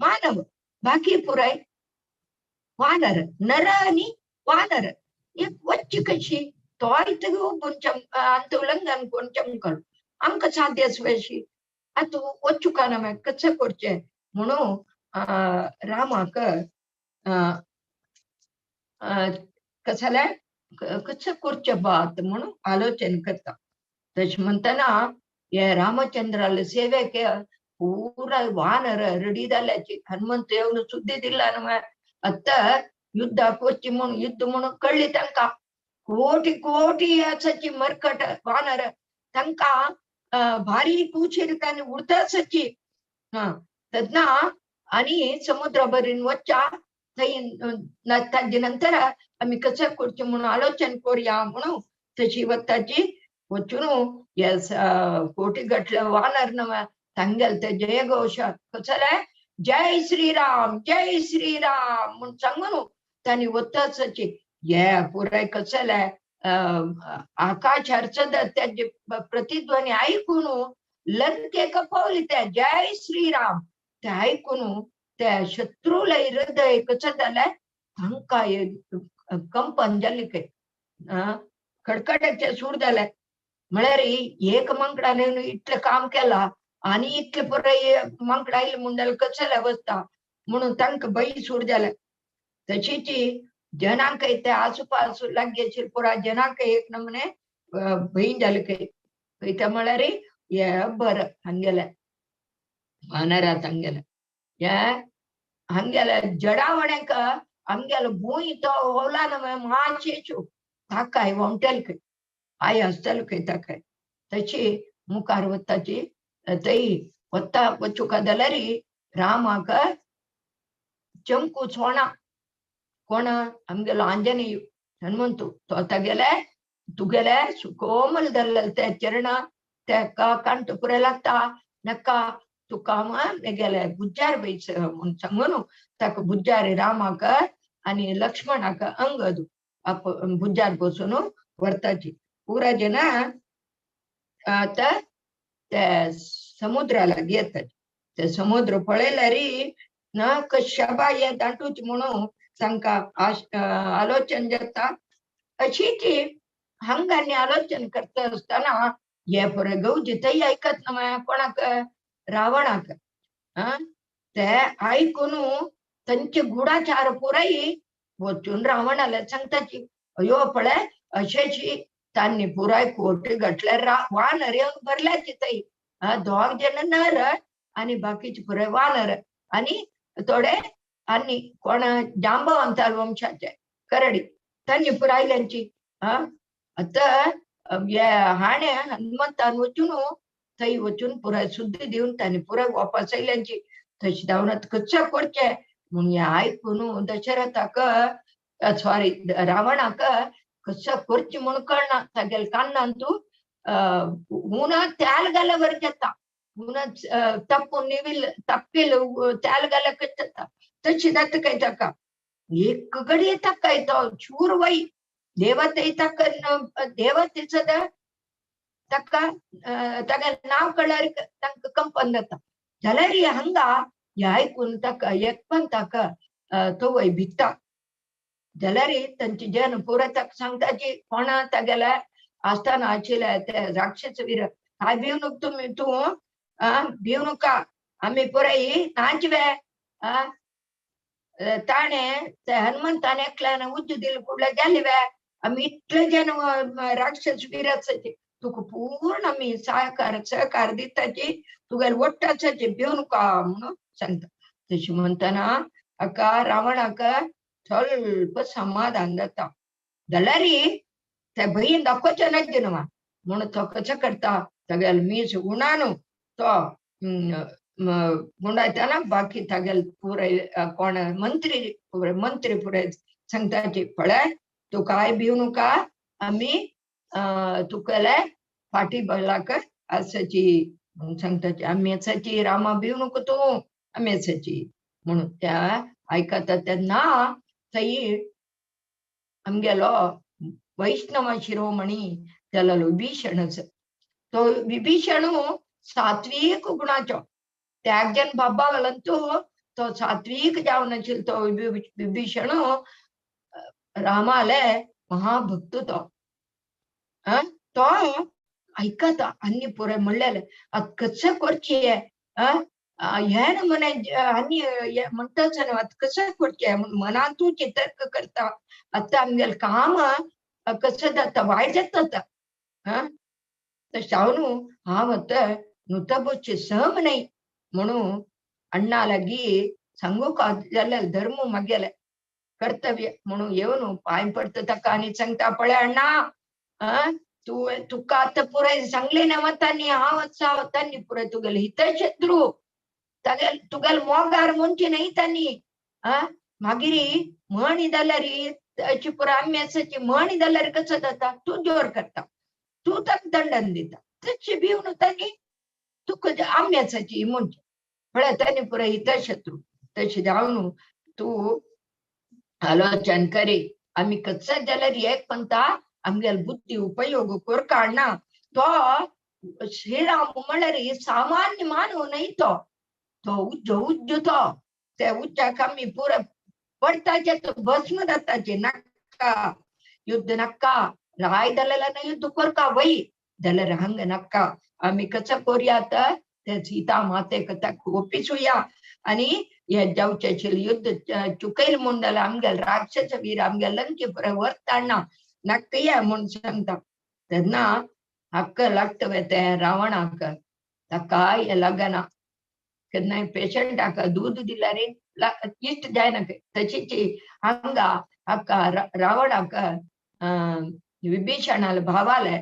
मानव, बाकी पुराय वानर, नर आनी वानर एक वच्ची कशी, तोय थंय उबून उल्लंघन करून चमकलो आमकां साध्य आसवेशी आतां वचूंक ना कशें करचें म्हणून रामाक कसलें कशें करचें बात म्हणून आलोचन करता. तशें म्हणटना हे रामचंद्राले सेवेक पुरा वानर रडी जाल्याची हनुमंत येवन सुद्दी दिला न्हय. आतां युद्धाक वचची म्हणून युद्ध म्हणून कळ्ळी तांकां, कोटी कोटी आसाची मरकट वानर तांकां भारी कुशीर तांणी उडता आसाची. तेन्ना आनी समुद्रा बरीन वच्च्या थंय ताजे नंतर आमी कशें करचें म्हणून आलोचन करुया म्हणून तशी वताची वचून हे कोटी गटले वानर न्हय तांगेले ते जयघोश कसले जय श्रीराम जय श्रीराम म्हूण सांगून तांणी वताची हे पुराय कसले आकाशार सदां तेजे प्रतिध्वनी आयकून लंकेक पावली ते जय श्रीराम ते आयकून त्या शत्रूला हृदय कसं जालें तांकां कंपन जाली खंय, खडखडाचे सूर जाले. म्हळ्यार एक मांकडान इतलें काम केलां आनी इतलें पुराय मांकड आयलें म्हूण जाल्यार कसलें वचता म्हणून तांकां भंय सूर जालें. तशीच जनांकय ते आसुपासू लागीं आशिल्ले पुराय जनांकय एक नमुने भंय जालें खंय. खंय म्हळ्यार हे बरें हांगेलें वानरात हांगेलें हे हांगेले जडावणेक आमगेलो भूंय तो ओला न्हय मातशेचो ताकाय व्होंवटेल खंय I आसतलो खंय ताकाय. तशी मुखार वताची थंय वता वचूंक जाल्यार रामाक चमकू सोणा कोण आमगेलो आंजनेय हनुमंतू तो तागेले तुगेले सुकोमल धरलेले ते चरणा तेका कांट पुराय लागता नाका तुका मेगेले बुज्जार बैस म्हूण सांगून ताका बुज्जार रामाक आनी लक्ष्मणाक अंगद बुज्जार बसून व्हरताची. पुरा जेन्ना आतां ते समुद्रा लागीं येतात ते समुद्र पळयल्यार ना कश्यपा हे दाटूच म्हणून तांकां आलोचन जाता. अशीच हांगांनी आलोचन करता आसतना हे पुराय गवजी थंय आयकत ना कोणाक रावणाक ते आयकून तांचे गुढाचार पुराय वचून रावणाले सांगताची अयो पळय अशेची तांणी पुराय कोटी घातल्यार वानर येवन भरल्याची थंय दोग जण नर आनी बाकीचे पुराय वानर आनी थोडे आनी कोण जांबवंताल वंशाचे करडी तांणी पुरायल्यांची. आतां हाणे हनुमंतान वचून थंय वचून पुराय सुद्दी दिवन तांणी पुराय वापस आयल्यांची. तशें जावन आतां कशें करचें म्हूण हें आयकून दशरथाक सॉरी रावणाक कशें करचें म्हूण कळना. तागेले कान्नान तूं हुना तेल घाल्या वरी जाता, हुना तप्पून निविल तप्पील तेल घाल्या कशें जाता तशें जाता काय ताका. एक घडये ताका तो शूर वय देवते ताका देवतेचो ताका तागेलें नांव कळ्ळ्यार तांकां कंपन जाता. जाल्यार हांगा हें आयकून ताका एक पण ताका तो वय भिता. जाल्यार तांचे जन पुराय ताका सांगताची कोणा तागेल्या आस्थान आशिल्ले ते राक्षस वीर काय भिवू नको तुमी तूं भिवू नका आमी पुराय नाचवे. ताणें ते हनुमंतान एकल्यान उज्ज दिले फुडले गेले वे आमी इतले जन राक्षस वीर आसाचे तुका पूर्ण आमी सहकार सहकार दिताची तुगेले वट्ट आसाचे भिवू नका म्हणून सांगता. तशें म्हणटना हाका रावणाक स्वल्प समाधान जाता. जाल्यार ते भंयेन दाखोवचें नासलें न्हू म्हणून तो कशें करता तागेले मीस गुणान तो गुंडायतना बाकी तागेले पुराय कोण मंत्री मंत्री पुराय सांगताची पळय तूं काय भिवू नका आमी तुगेले फाटी बलाक आसाची म्हणून सांगताची आमी आसाची रामा भिवू नको तूं आमी आसाची म्हणून त्या आयकता तेन्ना थंय आमगेलो वैष्णव शिरोमणी त्याला विभीषण तो विभीषण सात्वीक गुणाचो त्यागजन बाबा घालून तो सात्वीक जावन आशिल्लो तो विभीषण रामाले महाभक्त तो तो आयकता आनी पुराय म्हणलेलें आतां कशें करचें हें नमुने आनी म्हणटाच न्हू आतां कशें करचें म्हूण मनांतूच तर्क करता. आतां आमगेलें काम कशें जाता वायट जाता आतां तशें जावन हांव आतां नुतबोचे सम न्हय म्हणून अण्णा लागीं सांगूंक जाल्यार धर्म मागेले कर्तव्य म्हणून येवन पांय पडटा ताका आनी सांगता पळय अण्णा तूं तुका आतां पुराय सांगलें ना वतांनी हांव आसा वतांनी पुराय तुगेले हितशत्रू तागेले तुगेले मोगार म्हणचे न्हय तांणी मागीर म्हण जाल्यार अशी पुराय आमी आसाची म्हण जाल्यार कसो जाता तूं जोर करता तूं ताका दंडन दिता तशें भिवन तांणी तुका आमी आसाची म्हणचे पळय तांणी पुराय हितशत्रू. तशें जावन तूं आलोचन करी आमी कशें जाल्यार एक पंता आमगेले बुद्धी उपयोग करका ना. तो श्रीराम म्हणल्यार सामान्य मानव न्हय तो तो उज्ज उज्ज तो ते उज्जाक आमी पुराय पडटाचे तो भस्म जाताचे. नाका युद्ध नाका राय जाल्यार युद्ध करका वय जाल्यार हांगा नाका आमी कसो करुया आतां ते सीता मातेक ताका ओपिसूया आनी हे जावचें आशिल्लें युद्ध चुकयलें म्हूण जाल्यार आमगेले राक्षस वीर आमगेले लंके पुराय व्हरता नाका म्हूण सांगता. तेन्ना हक्क लागता तें रावणाक ताका हें लागना केन्नाय पेशंटाक दूद दिल्यार इश्ट जायना तशीच हांगा हाका रावणाक विभीषणाले भावाले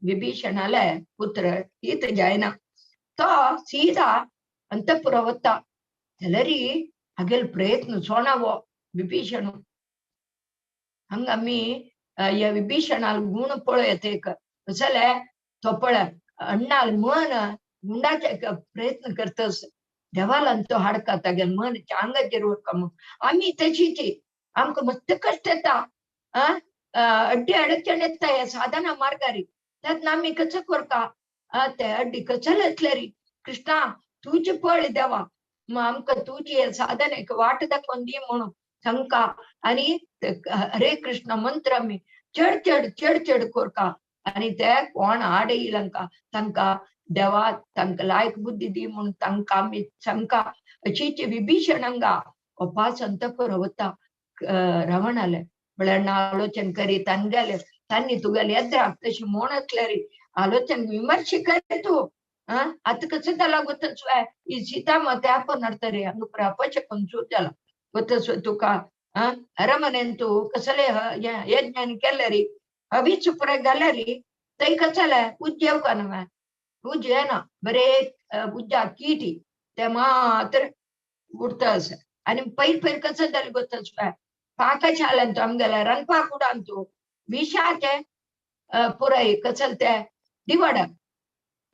विभीषणाले पुत्र हित जायना तो सीधा अंतपुर वता. जाल्यार हागेलो प्रयत्न सोणावो विभीषण हांगा आमी ह्या विभीषणाल गुण पळयत एक जाल्यार तो पळय अण्णाल मन गुंडाचे प्रयत्न करतस देवालान तो हाडका तागेले मन आंगाचेर उरका म्हूण. आमी तशीच आमकां मस्त कश्ट येता अड्डी अडचण येता ह्या साधना मार्गारी तेन्ना आमी कसो करता ते अड्डी कसले येतले कृष्णा तुजी पळ देवा आमकां तुजी साधनेक वाट दाखोवन दी म्हणून सांगका. आनी हरे कृष्ण मंत्र आमी चड चड चड चड करका आनी ते कोण आड येयल हांकां तांकां देवा तांकां लायक बुद्धी दी म्हूण तांकां आमी सांगका अशीच विभीषण हांगा अपास अंतपर वता रावणाले म्हळ्यार आलोचन करी तांगेले तांणी तुगेले येद्राक तशी म्हण आसल्यार आलोचन विमर्श करी तूं आतां कसं जाला गोतस्वाय ही सीता माते आपण नडतरी हांगा अपशकून जाला गोतस्व तुका अरमनेन तूं कसले यज्ञान केले री हवीच पुराय घाल्या री थंय कसले उज्जेव का न्हय उज्ज येना बरे उज्जा किटी ते मात्र उरता आसा आनी पयर पयर कसं जालें गोतस्वाय पाकशालेन तूं आमगेल्या रांदपा कुडान तूं विशाचे पुराय कसल ते दिवाडा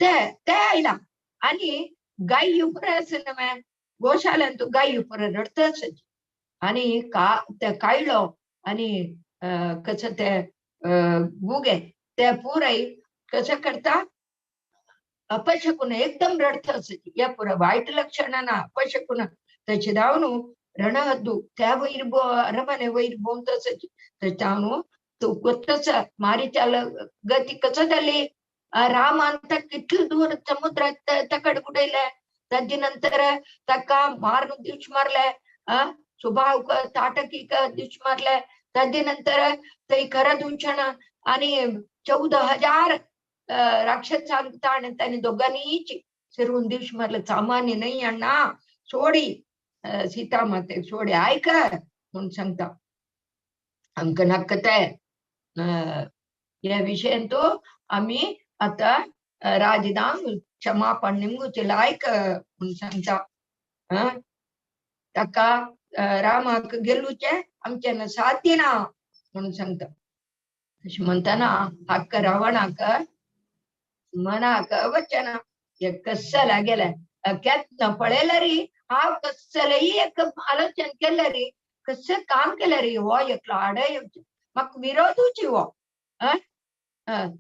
ते ते आयला आनी गाय पुराय आसा न्हय गोशाल्यान तूं गाय पुराय रडटा आसाची आनी का ते कायलो आनी कसं ते गुगे ते पुराय कसं करता अपशकून एकदम रडटा आसाची ह्या पुराय वायट लक्षणां ना अपशकून तशें जावन रणहद्दू त्या वयर अरमने वयर भोंवत आसाची तशें जावन तूं गोतस मारीचाल गती कसं जाली रामान ताका कितले दूर समुद्रात तकड उडयले ताजे नंतर ताका मारून दिवच मारले सुभाव ताटकीक दिवच मारले ताजे नंतर थंय खरदूषण आनी 14,000 राक्षस सांगता ताणी दोगांनीच सिरून दिवच मारले. सामान्य न्हय अण्णा सोडी सीता मातेक सोडी आयक म्हूण सांगता आमकां नाका तें ह्या विशयान तो आमी आतां राजदाम क्षमापण निमगुचे लायक म्हूण सांगता. ताका रामाक गेल्लुचें आमच्यान साध्य ना म्हणून सांगता. तशें म्हणटना हक्क रावणाक मनाक वचना हे कसला गेले केन्ना पळयलें री हांव कसलेय एक आलोचन केलें री कसलें काम केलें री हो एकलो आडय म्हाका विरोधूच हो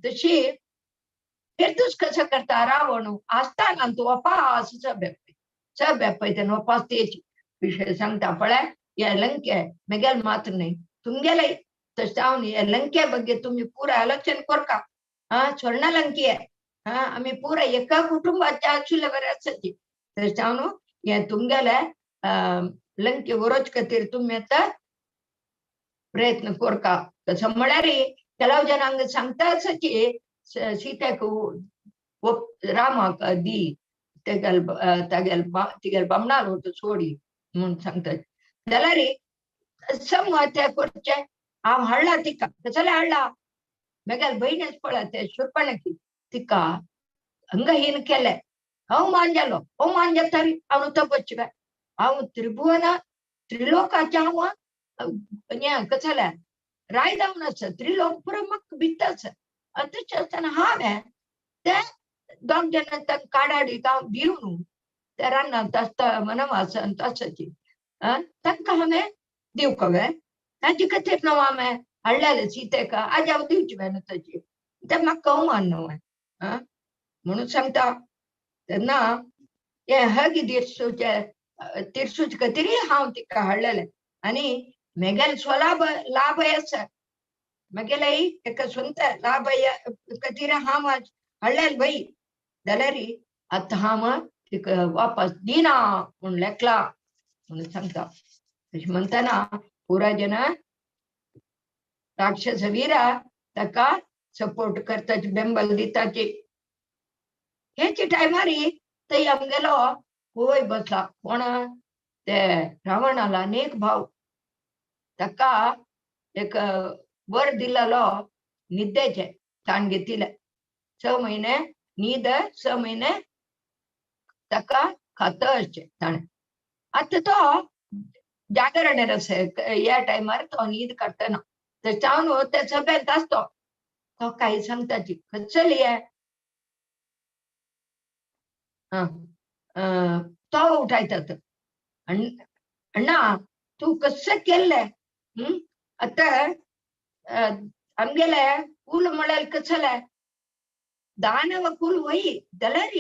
तशी फिरतूच कसं करता रावण आसता तूं वपास सभ्य पळय वपास तेच विशय सांगता पळय ह्या लंके मेगेल मात्र न्हय तुमगेले तशें जावन ह्या लंके ಬಗ್ಗೆ तुमी पुराय आलोचन करका स्वर्ण लंकी आमी पुराय एका कुटुंबाचे आशिल्ले बरें आसाची तशें जावन हे तुमगेले लंके व्हरोच खातीर तुमी आतां प्रयत्न करका. तशें म्हळ्यार ಕೆಲವು ಜನ ಹಂಗ सांगता आसाची सीतेक रामाक दी तेगेल तागेल तिगेल बामणाल होतो सोडी म्हूण सांगता जाल्यार सम ते करचें हांव हाडला तिका कसलें हाडला मेगेल भयणीच पळय ते शूर्पणखी तिका अंगहीन केलें अवमान जालो अवमान जाता री हांव तपस्वी हांव त्रिभुवन त्रिलोकाचें हांव हें कसलें राय जावन आसा त्रिलोक पुरो म्हाका भित्त आसा आनी तशें आसतना हांवें ते दोग जाणां तांकां काडाडी हांव दिवन ते रानांत आसता वनवासांत आसाची तांकां हांवें दिवंक हांवें तांचे खातीर न्हू हांवें हाडलेलें सीतेक आज हांव दिवचें न्हू ताची तें म्हाका अवमान न्हू म्हणून सांगता. तेन्ना हें हगी तिरसूचे तिरसूचे खातीरय हांव तिका हाडलेलें आनी मेगेल स्वलाभ लाभ आसा मेगेले एका स्वंत लाभ खातीर हांव हाडलेलें बाई जाल्यार आतां हांव तिका वापस दिना म्हूण लेखला म्हणून सांगता. तशें म्हणटना पुराय जन राक्षस वीरा ताका सपोर्ट करताची बेंबल दिताची. हेचे टायमार थंय आमगेलो होय बसला कोण ते रावणाला अनेक भाव ताका एक वर दिलेलो निद्देचे ताण घेतिले 6 महिने न्हीद 6 महिने ताका खाता आसचें ताणें. आतां तो जागरण आसा ह्या टायमार तो न्हीद काडटना तशें जावन ते सभेंत आसतो तो काय सांगताची कसली तो उठायतात अण्णा तूं कसं केल्लें आतां आमगेले कुल म्हळ्यार कसलें दानव कुल वय जाल्यार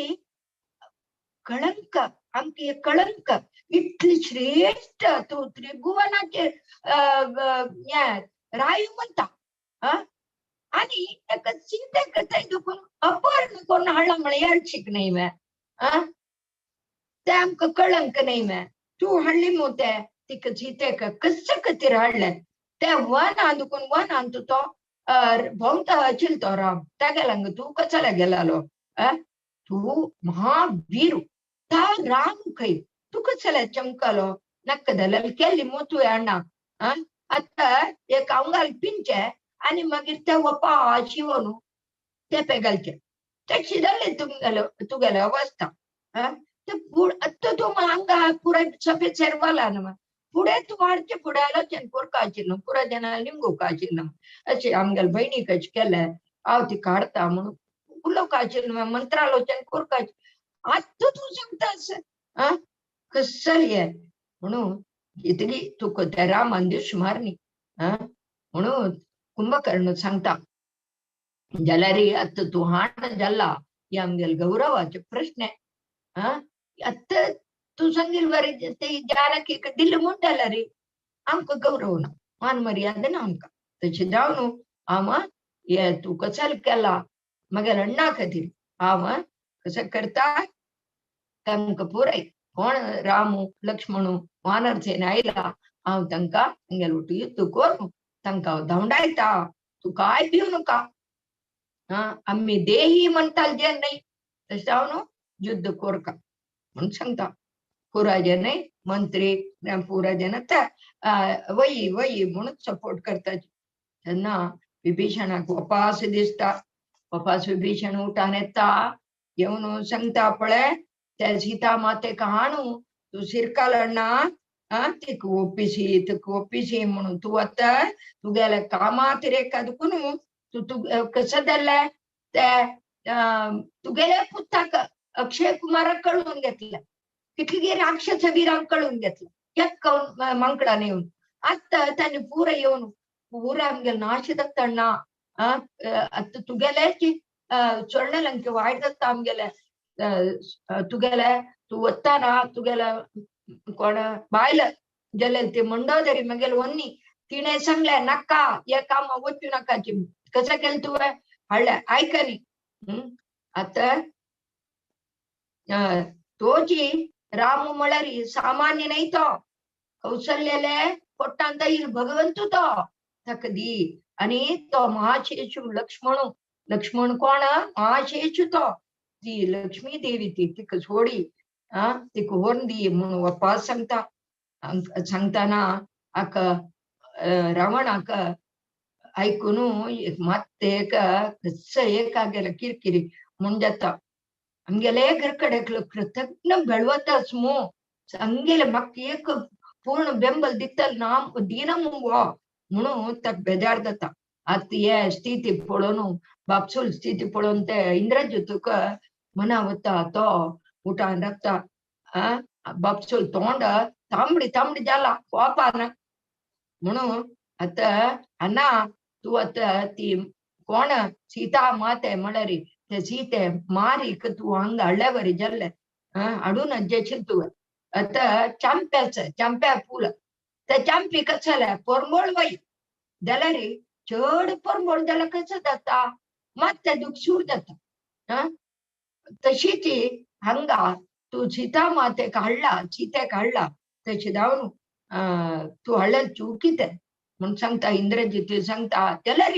कळंक आमकां कळंक इतली श्रेश्ठ तूं त्रिभुवनाचेर हें राय म्हणटा आनी ताका सीतेक थंय दुखून अपहरण करून हाडला म्हळ्यार हळशीक न्हय मे ते आमकां कळंक न्हय मे तूं हाडली मू ते तिका सीतेक कशे खातीर हाडलें ते वनान दुखून वनान तूं तो भोंवता आशिल्लो तो राम तागेल्या हांगा तूं कशाला गेलालो तूं महावीर ता राम खंय तूं कशाला चमकलो नाका जाल्यार केल्ली मू तुवें अण्णा आतां एक आंगार पिंचें आनी मागीर ते वपा शिवोन तेपे घालचे तशी जाली तुमगेले तुगेले अवस्था ते आतां तूं हांगा पुराय सफेद शेरवाला न्हू फुडें तूं वाडचे फुडें आलोचन कोरका आशिल्लो पुराय जाणां लिंगूक आशिल्लो अशें आमगेले भयणीक अशें केलें हांव ती काडटा म्हणून उलोवंक आशिल्लो मंत्रालोचन कोरका आतां तूं सांगता आसा कसली हे म्हणून इतली तुका त्या रामान दुस्मार न्ही म्हणून कुंभकर्ण सांगता जाल्यार आतां तूं हाण जाला हे आमगेले गौरवाचे प्रश्न आतां तूं सांगील बरें ते जानकीक दिलें म्हूण जाल्यार आमकां गौरव ना मान मर्यादा ना आमकां तशें जावन हांव हे तूं कसाल केला म्हगेल्या अण्णा खातीर हांव कशें करता तांकां पुराय कोण रामू लक्ष्मणू वानर सेना आयला हांव तांकां आमगेले वटू युद्ध करून तांकां हांव धांवडायता तूं काय भिवू नाका आमी देही म्हणटाले जे न्हय तशें जावन युद्ध कोरका म्हणून सांगता पुराय न्हय मंत्री पुराय जाण वही वही म्हणून सपोर्ट करता तेन्ना विभीषणाक वपास दिसता वपास विभीषण उठान येता येवन सांगता पळय त्या सीता मातेक हाणू तूं शिरकाल अण्णा तिका ओपिशी तिका ओपिशी म्हणून तूं वता तुगेल्या कामात रेखा दुखून तूं तूं कशें जालें ते तुगेल्या पुताक अक्षय कुमाराक कळून घेतलें कितली राक्षस वीरांक कळून घेतलं एक मांकडान येवन आतां तांणी पुराय येवन पुराय आमगेले नाश जाता अण्णा आतां तुगेले स्वर्णलंके वायट जाता आमगेले तुगेले तूं वता ना तुगेले कोण बायल जाल्यार ती मंडोदरी म्हगेले वन्नी तिणें सांगलें नाका हे कामाक वचूं नाका कशें केलें तुवें हाडलें आयकनी आतां तोची राम म्हळ्यार सामान्य न्हय तो कौशल्याले पोटांत येयल भगवंतू तो ताका दी आनी तो महाशेषू लक्ष्मण लक्ष्मण कोण महाशेषू तो ती लक्ष्मी देवी ती तिका सोडी तिका व्हरून दी म्हणून वपास सांगता सांगताना हाका रावणाक आयकून एक मात्त एक कस्स एक गेले किरकिरी म्हूण जाता आमगेले घर कडेन कृतज्ञ बेळवताच मू आमगेले म्हाका एक पूर्ण बेंबल दितल ना दिना मू वो म्हणून ताका बेजार जाता आतां हे स्थिती पळोवन बापसूल स्थिती पळोवन ते इंद्रजितूक मना वता तो उठान राखता बापसूल तोंड तांबडी तांबडी जाला कोपान म्हणून आतां अण्णा तूं आतां ती कोण सीता माते म्हळ्यार ते सीते मारीक तूं हांगा हाडल्या बरी जाल्लें हाडून जेशील तुवें आतां चांप्याचें चांप्या फूल ते चांपी कशें जालें परमळ वय जाल्यार चड परमळ जाल्यार कशें जाता मात तें दुखसूर जाता तशीच हांगा तूं सीता मातेक हाडला सीतेक हाडला तशें जावन तूं हाडल्यार चूक कितें म्हूण सांगता इंद्रजित सांगता जाल्यार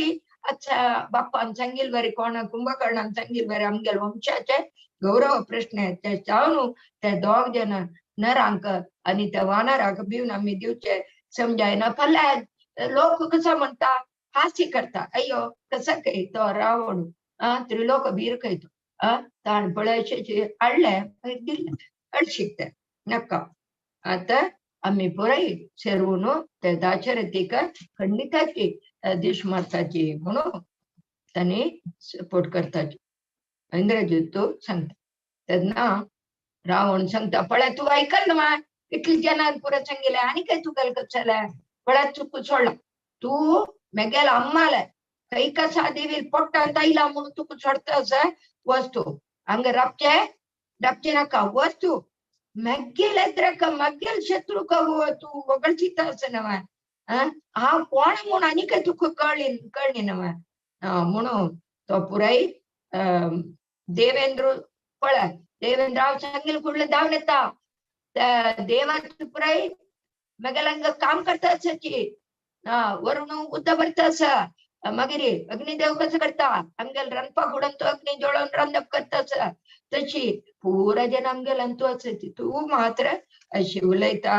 अच्छा बाप्पान सांगील बरें कोण कुंभकर्णान सांगील बरें आमगेले वंशाचे गौरव प्रश्न ते जावन ते दोग जाण नरांक आनी त्या वानराक भिवन आमी दिवचे समजायना फाल्यां लोक कसो म्हणटा हास्य करता अय्यो कसो खंय तो रावण त्रिलोक बीर खंय तो ताण पळय हाडलें मागीर दिलें अडशीक तें नाका आतां आमी पुराय शेरवून ते दाशरथीक खंडिताची दीश मारताची म्हणून तांणी सपोर्ट करताची इंद्रजित सांगता तेन्ना रावण सांगता पळय तूं आयकल न्हू इतले जनान पुराय सांगिल्लें आनी काय तुगेलें कशें जालें पळय चुकून सोडला तूं मेगेल्या अम्माले कैकसा देवी पोटांत आयला म्हणून तुका सोडता आसा वस्तू हांगा राबचें राबचें नाका वस्तू मेगेले द्रक मेगेले शत्रू तूं वगळचिता आसा न्हय हांव कोण म्हूण आनी काय तुका कळ्ळी कळ्ळी न्हय म्हणून तो पुराय देवेंद्र पळय देवेंद्र हांव सांगेल फुडलें धांवन येता देवाचे पुराय मगेल काम करता आसाची वरुण उद्द भरता आसा मागीर अग्निदेव कसो करता आमगेल रांदपाक उडोवन तो अग्नी जळोवन रांदप करता आसा तशी पुरा जन आमगेल अंतू आसाची तूं मात्र अशी उलयता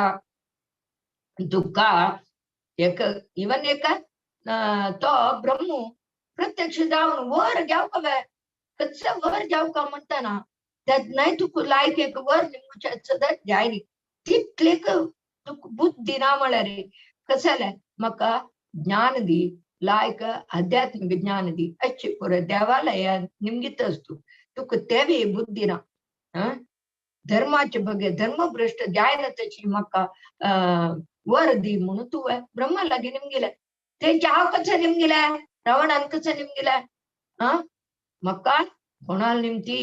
तुका एक इवन एक तो ब्रह्म प्रत्यक्ष जावन वर जावका वे कसं वर जावका म्हणताना तेन्नाय तुका लायक एक वर निमच्या सदांच जायनी तितले तुका बुद्धी ना म्हळ्यार कसं जालें म्हाका ज्ञान दी लायक आध्यात्मिक ज्ञान दी अशी पुरो देवालया निमगीतच तूं तुका तेवी बुद्धी ना धर्माचे बगे धर्मभ्रष्ट जायना तशी म्हाका वर दी म्हणून तूं ब्रह्मा लागीं निमगिलें तेंचे हांव कसं निमगिलें रावणान कसं निमगिलें म्हाका कोणाल निमती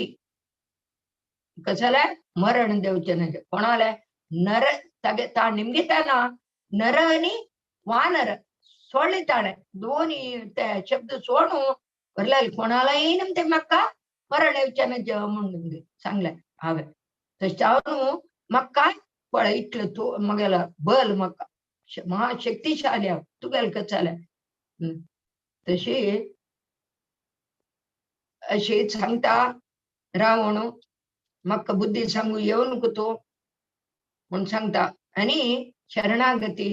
कसं जालें मरण देवचें ना कोणालें नर तागे ता निमगिताना नर आनी वानर सोडले ताणें दोनी ते शब्द सोडून वरले कोणालाय निमते म्हाका मरण येवचें ना म्हणून सांगलें हांवें तशें जावन म्हाका पळय इतलें तूं म्हगेलो बल म्हाका महाशक्तिशाली हांव तुगेलें कसं जालें तशी अशी सांगता रावण म्हाका बुद्धी सांगू येवं नको तूं म्हूण सांगता आनी शरणागती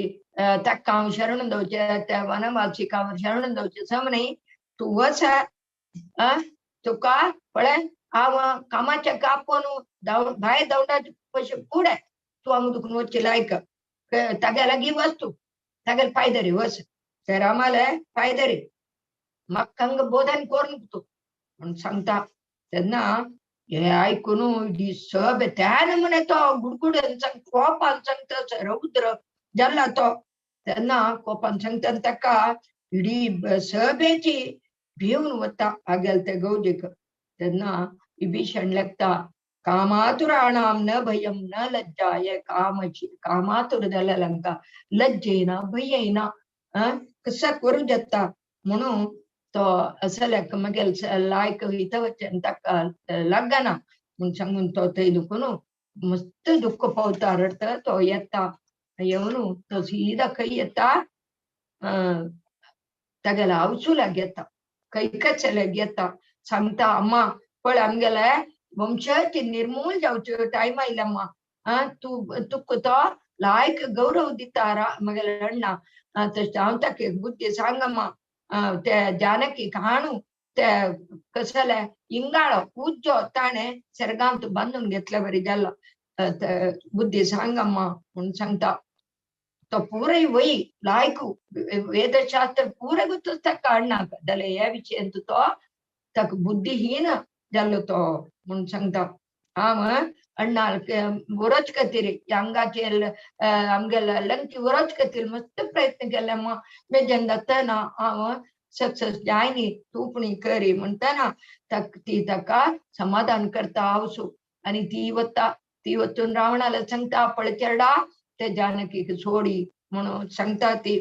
ताका हांव शरण दवचें त्या वनवासीक हांव शरण दवचें सम न्ही तूं वच तुका पळय हांव कामाच्या कापून भायर धांवडाचे पयशे फुडें तूं हांगा दुखून वचचें लायक तागे लागीं वच तूं तागेले पांय धरी वच ते रामाले पांय धरी म्हाका हांगा बोधन कर नको तूं म्हूण सांगता तेन्ना हे आयकून सब त्या नमुने तो गुडगुडून सांग कोपान सांगता रौद्र जाला तो तेन्ना कोपान सांगता ताका इडी सभेची भिवन वता आगेल ते गौजीक तेन्ना विभीषण लागता कामातुराणाम न भयम न लज्जा हे कामाची कामातुर जाल्या तांकां लज्जा येना भंय येना कसं करूं जाता म्हणून तो असल्याक मगेल लायक हितवचन ताका लागना म्हूण सांगून तो थंय दुखून मस्त दुःख पावता रडटा तो येता येवन तो सीधा खंय येता तागेल्या आवसुलाक येता कैकचल्याक येता सांगता अम्मा पळय आमगेले वंशाची निर्मूल जावचो टायम आयला अम्मा तूं तुका तो लायक गौरव दिता मगेले अण्णा तशें हांव ताका एक बुद्धी सांग अम्मा ते जानकी हाणू ते कसले इंगाळो उज्जो ताणें सर्गांत बांदून घेतले बरी जालो बुद्धी सांग अम्मा म्हूण सांगता तो पुराय वय लायक वेदशास्त्र पुराय गोत्त ताका अण्णाक जाल्यार ह्या विशयांत तो ताका बुद्धिहीन जाल्लो तो म्हूण सांगता हांव अण्णा बरोच खातीर अंगाचेर आमगेल्या लंकी बरोच खातीर मस्त प्रयत्न केले अम्मा मेजन जातना हांव सक्सेस जायनी तूं पूण करी म्हणटना ती ताका समाधान करता आवसू आनी ती वता ती वचून रावणाला सांगता पळय चेरडा ते जानकीक सोडी म्हणून सांगता ती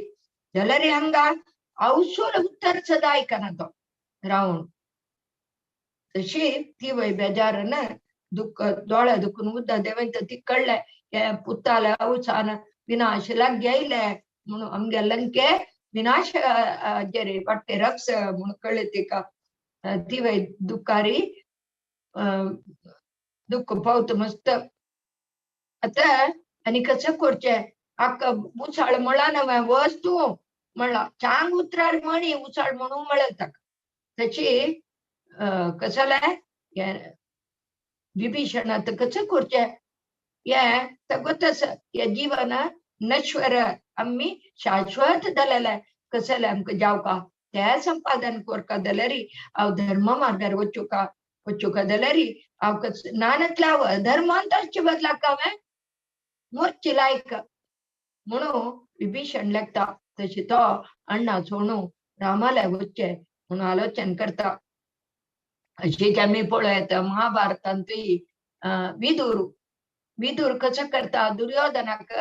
जाल्यार हांगा आवसूल उत्तर सदां आयकना तो रावण तशी ती वय बेजारान दुःख दोळे दुखून उद्दा देवेन ती कळ्ळें हे पुताले अवसान विनाश लागीं आयले म्हणून आमगे लंके विनाश जेरे वाडटे रक्स म्हणून कळ्ळें तिका ती वय दुखारी दुःख पावता मस्त आतां आनी कसं करचें आक्का उसाळ म्हणला ना वच तूं म्हणला चांग उतरार म्हणी उसाळ म्हणून म्हणलें ताका तशी कसं जालें विभीषण आतां कसं करचें हें ताका हें जीवन नश्वर आमी शाश्वत जालेलें कसं जालें आमकां जावका तें संपादन करका जाल्यार हांव धर्म मार्गार वचूका वचूका जाल्यार हांव कस नानतल्या हांव अधर्मान तशें बदलाक हांवें मोरची लायक म्हणून विभीषण लागता तशें तो अण्णा सोणू रामाल्या वचचें म्हणून आलोचन करता अशीच आमी पळयता महाभारतांतूय विदूर विदूर कसो करता दुर्योधनाक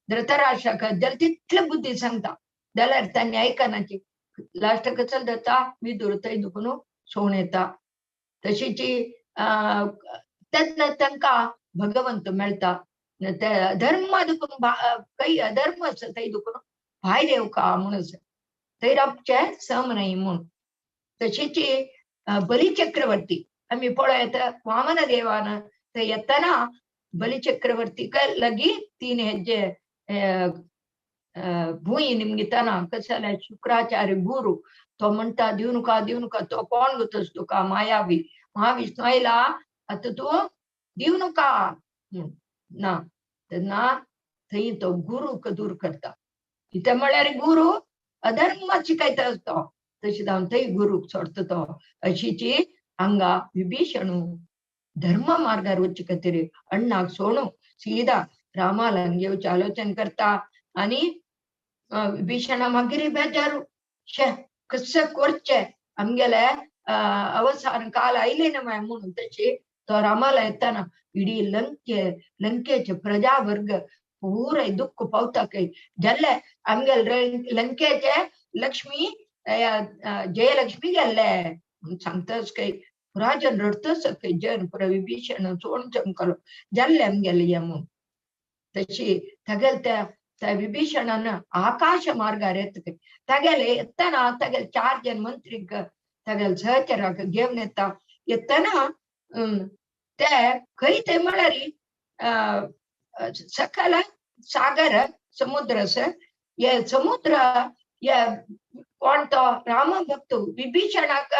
धृतराष्ट्राक जाल्यार तितले बुद्धी सांगता जाल्यार तांणी आयकनाची लास्टाक कसो जाता विदूर थंय दुखून सोण येता. तशीच तेन्ना तांकां भगवंत मेळटा. ते अधर्मा दुखून काही अधर्म आसा थंय दुखून भायर येवका म्हणून थंय रावचें सम न्हय म्हूण. तशीच बलिचक्रवर्ती आमी पळयत वामन देवान थंय येतना बलिचक्रवर्तीक लागीं तीन हेजे भूंय निमगितना कसले शुक्राचार्य गुरू तो म्हणटा दिवनका दिवनका तो कोण गोतस तुका मायावी महाविष्णू आयला आतां तूं दिवनका म्हूण ना. तेन्ना थंय तो गुरूक दूर करता. कितें म्हळ्यार गुरू अधर्म शिकयता तो तशें जावन थंय गुरूक सोडटा तो. अशीची हांगा विभीषणू धर्म मार्गार वचचे खातीर अण्णाक सोडून सीधा रामा लागीं येवचें आलोचन करता. आनी विभीषणा मागीर बेजारू शे कशें करचें आमगेले अवसान काल आयले ना मागीर म्हणून. तशी तो रामाला येताना इडी लंके लंकेचे प्रजा वर्ग पुराय दुःख पावता खंय जाल्ले आमगेले लंकेचे लक्ष्मी जयलक्ष्मी गेल्ले म्हणून सांगताच खंय पुरा जन रडतच खंय जन पुरा विभीषण सोण चमकलो जाल्ले आमगेले हे म्हणून. तशी तागेले त्या त्या विभीषणान आकाश मार्गार येता खंय तागेले येतना तागेले चार जन मंत्रीक तागेले सहचराक घेवन येता. येतना ते खंय थंय म्हळ्यार सकल सागर समुद्र आसा हे समुद्र हे कोण तो राम भक्त विभीषणाक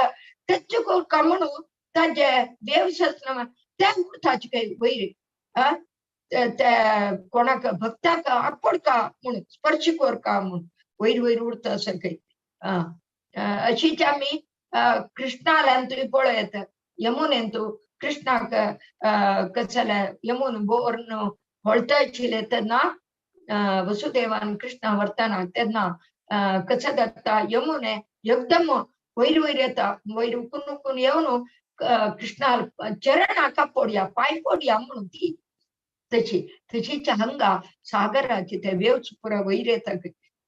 टच करका म्हणून ताजे देवशास्त्र ते उरताचे खंय वयर ते कोणाक भक्ताक आपडका म्हणून स्पर्श करका म्हणून वयर वयर उरता अशें खंय. अशीच आमी कृष्णाल्यान तुवें पळयत यमुनेंतू कृष्णाक कसले यमुन बोर्न होळता आशिल्ले तेन्ना वसुदेवान कृष्णा व्हरतना तेन्ना कसं जाता यमुने एकदम वयर वयर येता वयर उकून उकून येवन कृष्णा चरणाक पडया पांय पडया म्हणून ती तशी तशीच हांगा सागराची ते वेव्स पुरा वयर येता.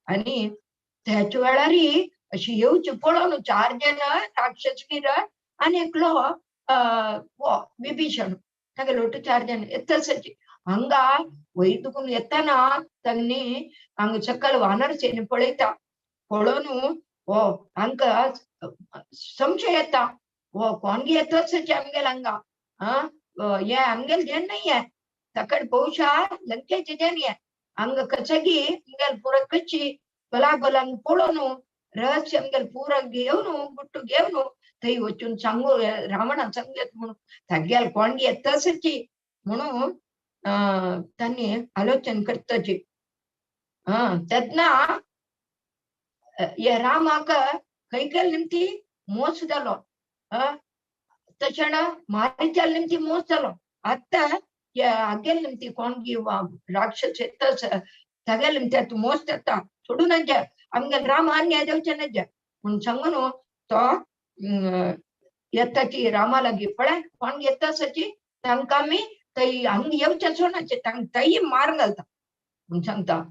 आनी त्याच्या वेळार अशी येवची पळोवन चार जण राक्षस वीर आनी एकलो विभीषण तागेले ಒಟ್ಟು चार जण येताच हांगा वयर दुखून येताना तांणी हांगा सकल वानर सेने पळयता. पळोवन हो हांकां संशय येता हो कोण येताच आमगेले हांगा हे आमगेले जन न्हय हे ताका बहुशा लंकेचे जन हे हांगा कसगी आमगेले पुरा कशी बलाबलांक पळोवन रहस्य आमगेले पुरा घेवन गुट्टू घेवन थंय वचून सांगू रावणाक सांगलें म्हणून तागेले कोण येताच म्हणून तांणी आलोचन करताची. तेन्ना हे रामाक खंय गेले निमती मोस जालो तशें मारीच्या निमती मोस जालो. आतां हागेले निमती कोण राक्षस येताच तागेले निमती आतां मोस जाता सोडून नज्जा आमगेले राम अन्याय जावचें नज्जा म्हणून सांगून तो येताची रामा लागीं पळय कोण येताची तांकां आमी थंय हांगा येवचें सोडनाचे तांकां थंय मार घालता म्हणून सांगता.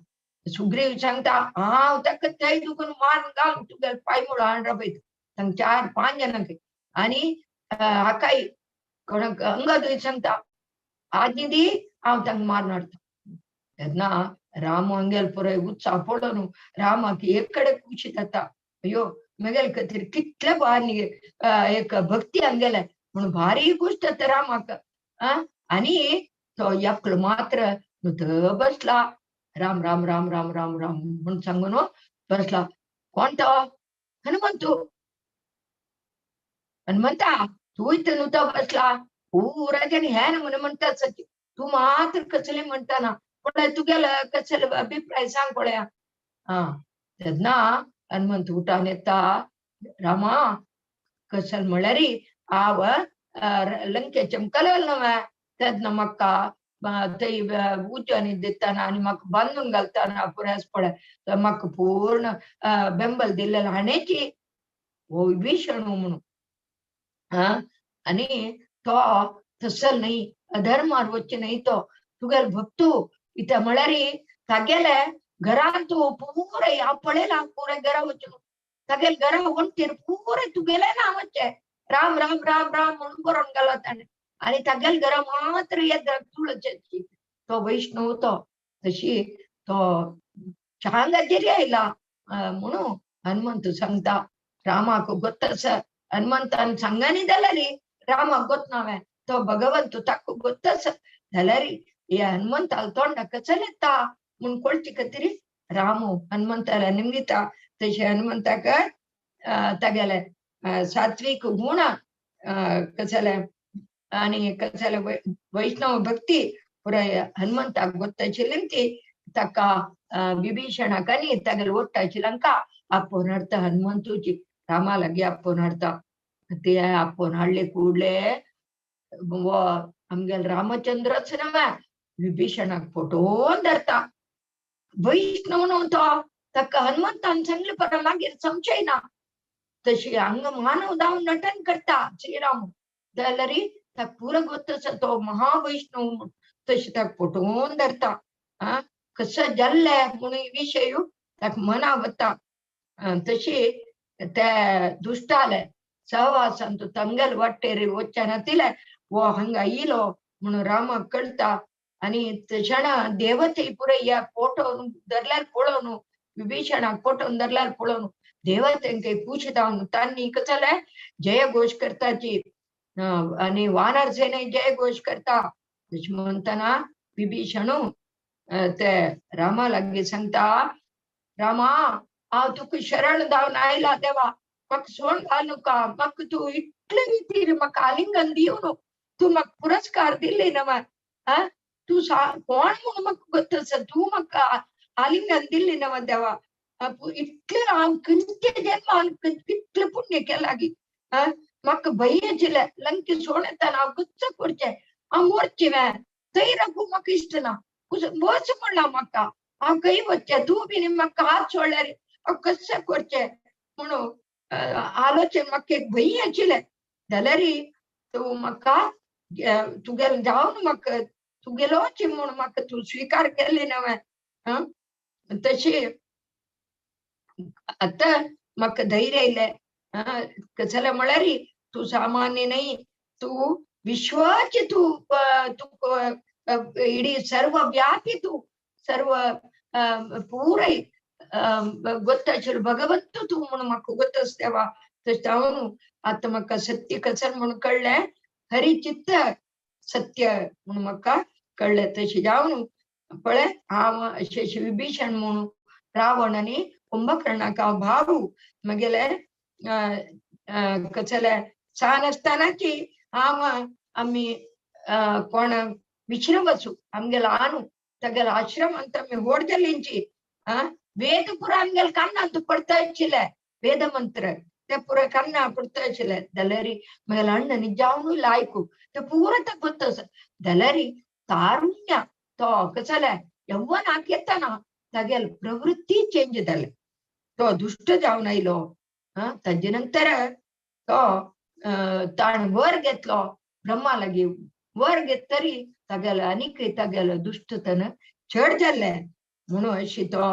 सुग्रीव सांगता हांव ताका थंय दुखून मार घाल तुगेले पांय मुळां हाड राबयता तांकां चार पांच जाणांक. आनी हाकाय कोणाक अंगदूय सांगता आज न्ही हांव तांकां मारून हाडटा. तेन्ना राम हांगेले पुराय उत्साह पळोवन रामाक एक कडेन खुशी जाता अयो म्हगेले खातीर कितले भारी एक भक्ती हांगेले म्हणून भारी खूश जाता रामाक. आनी तो एकलो मात्र नुतो बसला राम राम राम राम राम राम म्हणून सांगून बसला. कोण तो हनुमंतू. हनुमंता तूं इतलो नुतो बसला पुरा जण हे म्हणून म्हणटा तूं मात्र कसले म्हणटा पळय तुगेलो कसले अभिप्राय सांग पळया. हा तेन्ना हनुमंत उठान येता रामा कसल म्हळ्यार हांव लंकेचे कलल न्हय तेन्ना म्हाका थंय उज्यानी दिताना आनी म्हाका बांदून घालताना पुराय पळय म्हाका पूर्ण बेंबल दिल्लें हाणेची हो विभीषणू म्हणून. हा आनी तो तसल न्हय अधर्मार वचचें न्हय तो तुगेलो भक्तू कित्याक म्हळ्यार तागेले घरान तूं पुराय हांव पळयलां पुराय घरा वचून तागेले घरा वण्टीर पुरे तुगेले नांवाचे राम राम राम राम म्हणून बरोवन घाला ताणें आनी तागेले घरा मात्र येता तुळशीची. तो वैष्णव तो तशी तो चांगाचेर आयला म्हणून हनुमंत सांगता रामाक गोत्तस. हनुमंतान सांगानी जाल्यार रामाक गोत नावें तो भगवंत ताका गोत्तस जाल्यार हे हनुमंताल तोंडा कसलें येता म्हूण कळचे खातीर रामू हनुमंताला निमगिता. तशें हनुमंताक तागेले सात्वीक गुण कसले आनी कसले वैष्णव भक्ती पुराय हनुमंताक गोत्त आशिल्ली ती ताका विभीषणाक आनी तागेले ओट्ट आशिल्ल्यांका आपोवन हाडटा. हनुमंतूची रामा लागीं आपोवन हाडटा. ते आपोवन हाडले कुडले आमगेले रामचंद्रच न्हय विभीषणाक फटोवन धरता. वैष्णव न्हू तो, ताका हनुमंतान सांगले पर मागीर संशय ना. तशी हांगा मानव जावन नटन करता श्रीराम जाल्यार ताका पुरो गोत्त आसा तो महावैष्णव म्हूण. तशी ताका फटोवन धरता. आं कसो जाल्ले म्हणून विशय ताका मना वता. तशी ते दुश्टाले सहवासान तो तंगेल वाटेर वचना वो हांगा येयलो म्हणून रामाक कळटा. आनी तशें देवते पुराय ह्या फोटो धरल्यार पळोवन विभीषणाक फोटोन धरल्यार पळोवन देवतेंक खूश जावन तांणी कसलें जय घोश करताची आनी वानर सेने जय घोश करता. तशें म्हणटना विभीषणू ते रामा लागीं सांगता, रामा हांव तुका शरण जावन आयला देवा, म्हाका सोड घाल नाका, म्हाका तूं इतले रितीर म्हाका आलिंगन दिवन तूं म्हाका पुरस्कार दिले न्हय. आं तूं कोण म्हूण म्हाका गोत्त आसा, तूं म्हाका आलिंगन दिल्ली न्हय देवा. इतलें हांव खंयचे जन्मान कितलें पुण्य केलां गी. आं म्हाका भंय आशिल्लें लंके सोड येतना हांव कच्च करचें, हांव मोरचें वें थंय रावूंक म्हाका इश्ट ना, वच म्हणलां म्हाका, हांव खंय वचचें, तूं बी म्हाका हात सोडल्यार हांव कशें करचें म्हणून आलोचन म्हाका एक भंय आशिल्लें. जाल्यार तूं म्हाका तुगेलें जावन म्हाका तुगेलोच म्हूण म्हाका तूं स्विकार केल्ली न्हय. आं तशें आतां म्हाका धैर्य आयलें. आं कसलें म्हळ्यार तूं सामान्य न्हय, तूं विश्वाचे तूं तुका इडी सर्व व्यापी तूं सर्व पुराय गोत्त आशिल्लो भगवंत तूं म्हणून म्हाका गोत्त आसा देवा. तशें जावन आतां म्हाका सत्य कसलें म्हणून कळ्ळें, हरिचित्त सत्य म्हणून म्हाका कळ्ळें. तशें जावन पळय हांव अशें अशें विभीषण म्हणून रावण आनी कुंभकर्णाक हांव भाव म्हगेले कसले सान आसतनाची हांव आमी कोण विश्रवसू आमगेलो आनु तागेलो आश्रमांत आमी व्हड जालींची. आं वेद पुरा आमगेले कानांत पडता आशिल्ले, वेद मंत्र ते पुराय कान्ना पडता आशिल्ले. जाल्यार म्हगेले अण्ण जावनूय आयकू ते पुरो ताका गोत्त आसा. जाल्यार तारुण्य तो कसलें यव्वनाक येतना तागेले प्रवृत्ती चेंज जाले, तो दुश्ट जावन आयलो. आं ताजे नंतर तो ताणें वर घेतलो ब्रह्मा लागीं, वर घेतरी तागेलो आनीक तागेलो दुश्टतन चड जाल्लें म्हणून अशी तो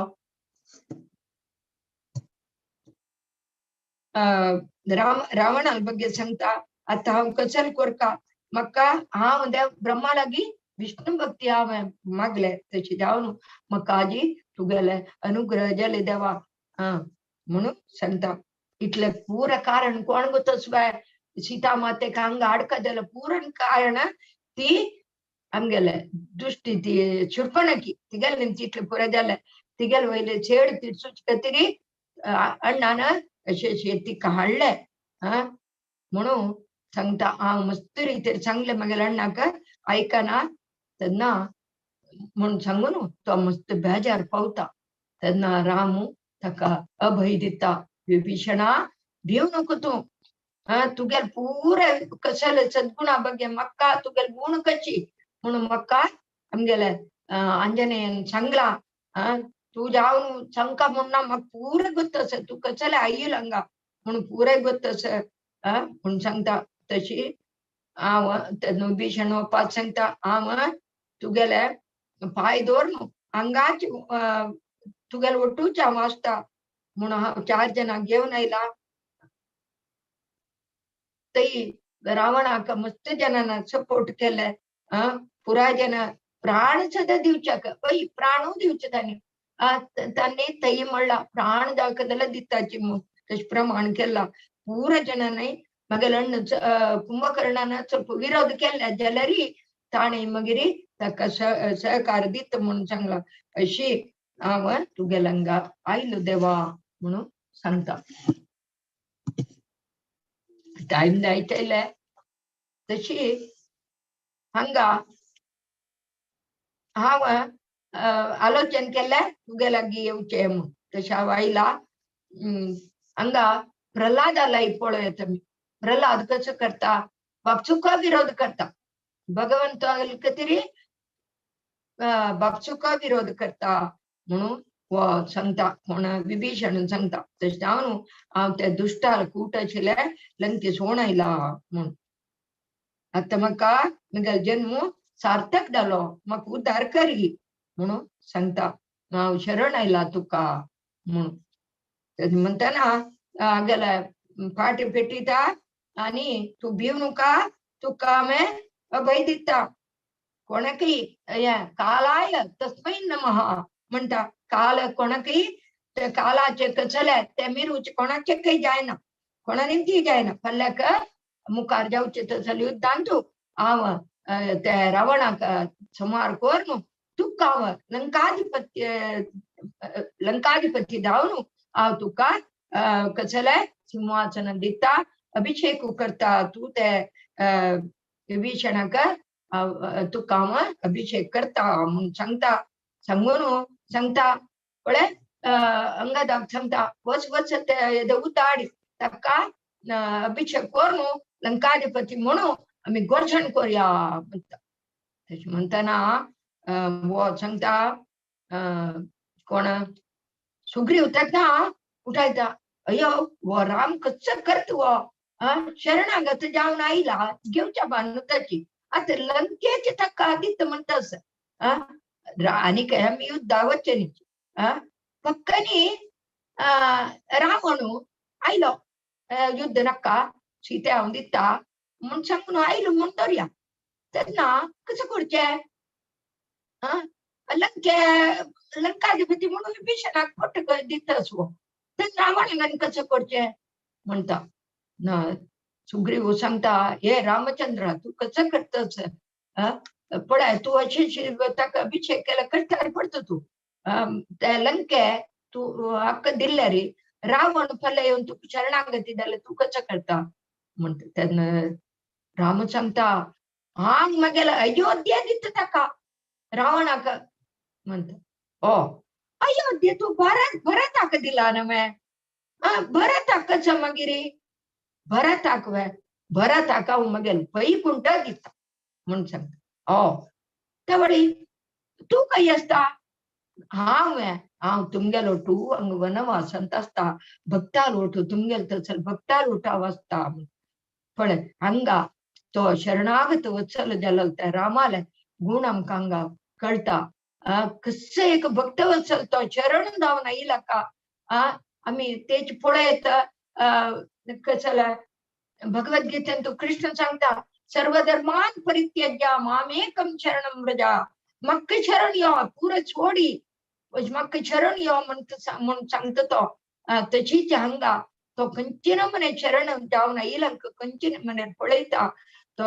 राम रावणा ಬಗ್ಗೆ सांगता, आतां हांव कसल करता, म्हाका हांव देव ब्रह्मा लागीं विष्णु भक्ती हांवें मागले, तशें जावन म्हाका आजी तुगेले अनुग्रह जाले देवा म्हणून सांगता. इतलें पुरो कारण कोण गो तसवें सीता मातेक हांगा हाडका जालें पुरण कारण ती आमगेले दुश्टी ती शूर्पणखी तिगेले निमती इतलें पुरो जालें. तिगेले वयले छेड तिडसूच खातीर अण्णान अशें अशें तिका हाडलें म्हणून सांगता. हांव मस्त रितीर सांगलें मागीर अण्णाक आयकना तेन्ना म्हूण सांगून तो मस्त बेजार पावता. तेन्ना रामू ताका अभय दिता, विभीषणा भिव नको तूं, तुगेले पुरे कसले सद्गुणा ಬಗ್ಗೆ म्हाका तुगेले गुण कशी म्हणून म्हाका आमगेले आंजनेयन सांगला. तूं जावन सांगका म्हूण ना म्हाका पुरे गोत्त आसा, तूं कसले आयिल हांगा म्हणून पुरे गोत्त आसा म्हूण सांगता. तशी हांव तेन्ना विभीषण वचपाक सांगता, हांव तुगेले पांय दवर न्हू हांगाच तुगेले ओटूच हांव आसता. म्हणून हांव 4 जाणांक घेवन आयला. तई रावणाक मस्त जणांना सपोर्ट केले, पुराय जण प्राण सुद्दां दिवच्याक, हय प्राणू दिवचे तांणी, तांणी तई म्हणला प्राण दाखयला दिताची म्हूण तशें प्रमाण केला. पुरा जणांनी मगेले अण्ण कुंभकर्णान ಸ್ವಲ್ಪ विरोध केले जाल्यार ताणें मागीर ताका सहकार दिता म्हणून सांगला. अशी हांव तुगेल्या हांगा आयलो देवा म्हणून सांगता. टायम जायत आयले तशी हांगा हांव आलोचन केलें तुगे लागीं येवचें म्हूण, तशें हांव आयला. हांगा प्रल्हादालाय पळयात आमी. प्रल्हाद कसो करता, बापचुका विरोध करता, भगवंता खातीर बापचुका विरोध करता म्हणून हो सांगता, कोण विभीषण सांगता. तशें जावन हांव त्या दुश्टाल कूट आशिल्ले लंके सोण आयला म्हूण. आतां म्हाका म्हगेलो जन्म सार्थक जालो, म्हाका उद्धार करी म्हणून सांगता, हांव शरण आयला तुका म्हणून. म्हणटना हांगेले फाटी पेटिता आनी तूं भिव नाका, तुका हांवें अभय दिता. कोणाकय हें कालाय तस्मै नमः म्हणटा. काल कोणाकय ते कालाचे कसले ते मिरूच कोणाचे खंय जायना, कोणा निमती जायना. फाल्याक मुखार जावचे तसले युद्धांत हांव ते रावणाक संहार करून तुका हांव लंकाधिपती लंकाधिपती जावन हांव तुका कसले सिंहासन दिता, अभिषेक करता, तूं ते विभीषणाक तुका हांव अभिषेक करता म्हूण सांगता. सांगून सांगता पळय अंगदाक सांगता वच वच ते उताडी ताका अभिषेक करून लंकाधिपती म्हणून आमी घोशण करुया म्हणटा. तशें म्हणटना हो सांगता कोण सुग्रीव ताका उठायता, अयो हो राम कसो करता हो, शरणागत जावन आयला घेवच्या बांदू ताची, आतां लंकेचे ताका दिता म्हणटा आसा. आनी खंय आमी युद्धाक वचचें न्ही, फक्त न्ही रावण आयलो युद्ध नाका सीते हांव दिता म्हूण सांगून आयलो म्हूण धरया, तेन्ना कसो करचें, लंके लंकाधिपती म्हणून विभीषणाक पोट दिता असो, तेन्ना रावणान कसो करचें म्हणटा. ना सुग्रीव सांगता, हे रामचंद्रा तूं कसो करतस, पळय तूं अशें ताका अभिषेक केला कश्टार पडटा तूं, ते लंके तूं हक्क दिल्ले रे, रावण फाल्यां येवन तुका शरणागती जाल्यार तूं कसो करता म्हणटा. तेन्ना राम सांगता, हांव मागेले अयोध्या दिता ताका रावणाक म्हणटा. ओ अयोध्या तूं भरत भरताक दिला न्हय, भरताक कसो मागीर, भरताक वे भरताक हांव मागेले वैकुंठ दिता म्हूण सांगता. ओ तवळी तूं खंय आसता, हांव हांव तुमगेलो टू हांगा वनवासांत आसता, भक्ताल ओटू तुमगेलो थंयसर भक्ताल ओटू हांव आसता. पळय हांगा तो शरणागत वत्सल जालो त्या रामाले गुण आमकां हांगा कळटा. कसो एक भक्त वत्सल तो शरण जावन आयला का, आमी तेच पळयत कसले भगवद्गीतेन तो कृष्ण सांगता, सर्वधर्मान परित्यज्य मामेकं शरणं व्रज, म्हाका शरण यो, पुरो सोडी म्हाका शरण यो म्हूण सांगता तो. तशीच हांगा तो खंयचे नमुने शरण जावन आयला, खंयचे नमुने पळयता तो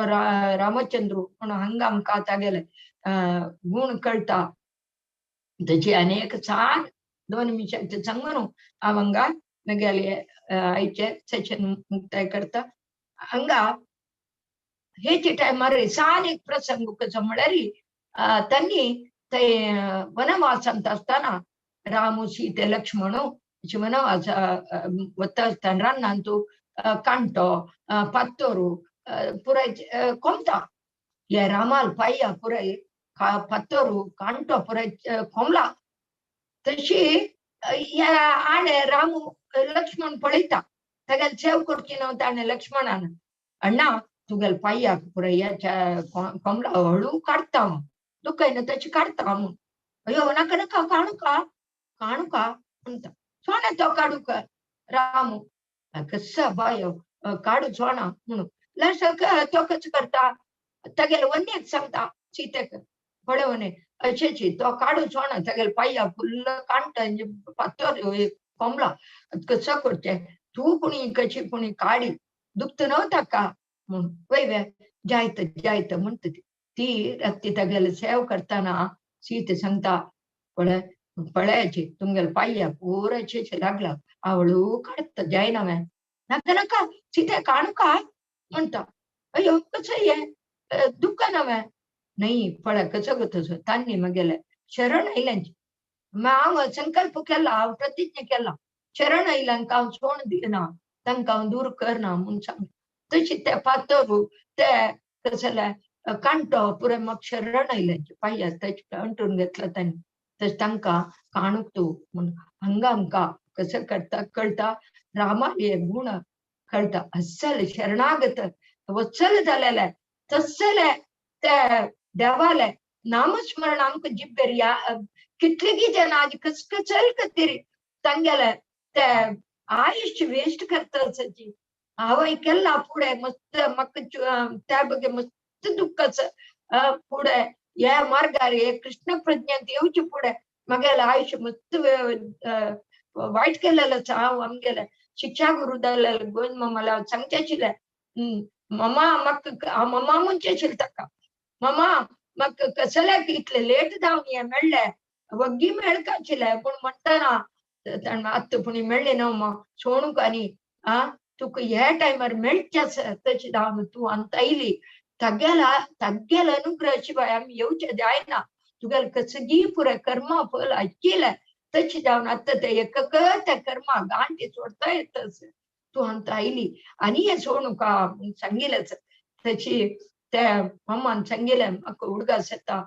रामचंद्र म्हणून हांगा आमकां तागेले गुण कळटा. तशी अनेक सान 2 निमिशांचे सांगून हांव हांगा म्हगेले आयचें सेशन मुक्ताय करता. हांगा हेचे टायमार सान एक प्रसंग कसो म्हळ्यार तांणी ते वनवासांत आसतना राम सीते लक्ष्मण अशें वनवास वता आसतना रानांत कांटो पात्तोरू पुराय कोमता, हे रामाल पांया पुराय पात्तोरू कांटो पुराय कोमला. तशी ह्या आणे रामू लक्ष्मण पळयता, तागेले सेव करची न्हू ताणें लक्ष्मणान, अण्णा तुगेले पांयाक पुराय ह्या कोमला हळू काडटा हांव, दुखयना तशें काडटा म्हूण. अयो नाका नाका काणुका काणुका म्हणटा. सोणा तो काडूक रामू कसो बायो काडू सोणा म्हणून लास्टाक तो कसो करता तागेले वन्येक सांगता सीतेक पळोवने अशेंची तो काडू सोणा तागेले पांया फुल्ल कांट पातोर कोंबला कसो करचें तूं पुणी कशी पुणी काडी दुखत न्हू ताका म्हणून वय वे जायत जायत म्हणटा ती ती राती तागेले सेव करतना सीत सांगता पळय पळयाची तुमगेले पांया पुरा अशें लागला हळू काडटा जायना वे नाका नाका सीते काडूका म्हणटा अयो कसं हे दुखना वे नाही पळय कसं गो तसं तांणी मगेले शरण आयल्यांची हांव संकल्प केला हांव प्रतिज्ञा केला शरण आयल्यांक हांव सोण दिना तांकां हांव दूर करना म्हूण सांग तशी ते फातर ते कसले कांटो पुराय म्हाका शरण आयल्यांचे पांया तेजे अंटून घेतला तांणी तशें तांकां काणूक तूं म्हूण हांगा आमकां कसं करता कळटा रामाले गुण कळटा अस्सल शरणागत वत्सल जालेले तसले ते देवाले नामस्मरण आमकां जिब्बेर या कितलेगी जन आज कसकसल खातीर तांगेले ते आयुष्य वेस्ट करता आसाची हांवें केला फुडें मस्त म्हाका त्या बगे मस्त दुख्ख आसा फुडें ह्या मार्गार हे कृष्ण प्रज्ञांत येवचे फुडें म्हागेलें आयुष्य मस्त वायट केलेलें आसा हांव आमगेलें शिक्षा गुरू जालेले गोविंद मामाले हांव सांगचें आशिल्लें ममा म्हाका ममा म्हणचें आशिल्लें ताका ममा म्हाका कसल्याक इतलें लेट जावन हें मेळ्ळें वग्गी मेळका आशिल्लें पूण म्हणटना ताणें आत्तां पुणी मेळ्ळें न्हू मा सोणूक आनी आं तुका ह्या टायमार मेळचें आसा तशें जावन तूं आमकां आयली तागेला तागेल अनुग्रह शिवाय आमी येवचें जायना तुगेलें कसगी पुराय कर्मा फल आशिल्लें तशें जावन आतां तें एकक त्या कर्मा गांठी सोडता येता तूं आमकां आयली आनी हें सोडूका म्हूण सांगिल्लें तशी त्या मामान सांगिल्लें म्हाका उडगास येता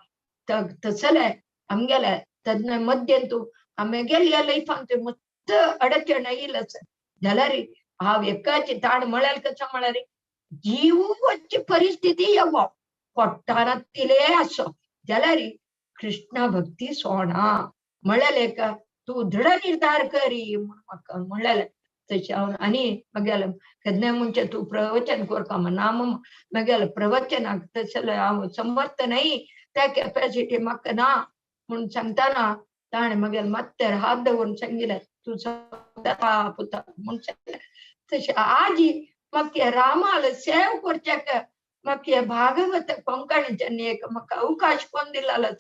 तसलें आमगेलें तेन्ना मद्यंतू आमगेल्या ह्या लायफान मस्त अडचण आयिल्लें आसा जाल्यार हांव एकाची ताण म्हळ्यार कशें म्हळ्यार जीव वच्ची परिस्थिती येवो पोट्टानातिले आसो जाल्यार कृष्ण भक्ती सोणा म्हळ्यार का तूं दृढ निर्धार करी म्हूण म्हाका म्हणलेलें तशें हांव आनी म्हागेलें केन्नाय म्हणचें तूं प्रवचन करपा ना म्हागेलें प्रवचनाक तसलें हांव समर्थ न्हय त्या कॅपॅसिटी म्हाका ना म्हूण सांगतना ताणें म्हागेलें माथ्यार हात दवरून सांगिल्लें तूं सांगता पुता म्हूण सांगलें तशें आजी म्हाका रामाल सेव करच्याक म्हाका भागवत कोंकणीच्यान एक म्हाका अवकाश कोण दिलेलो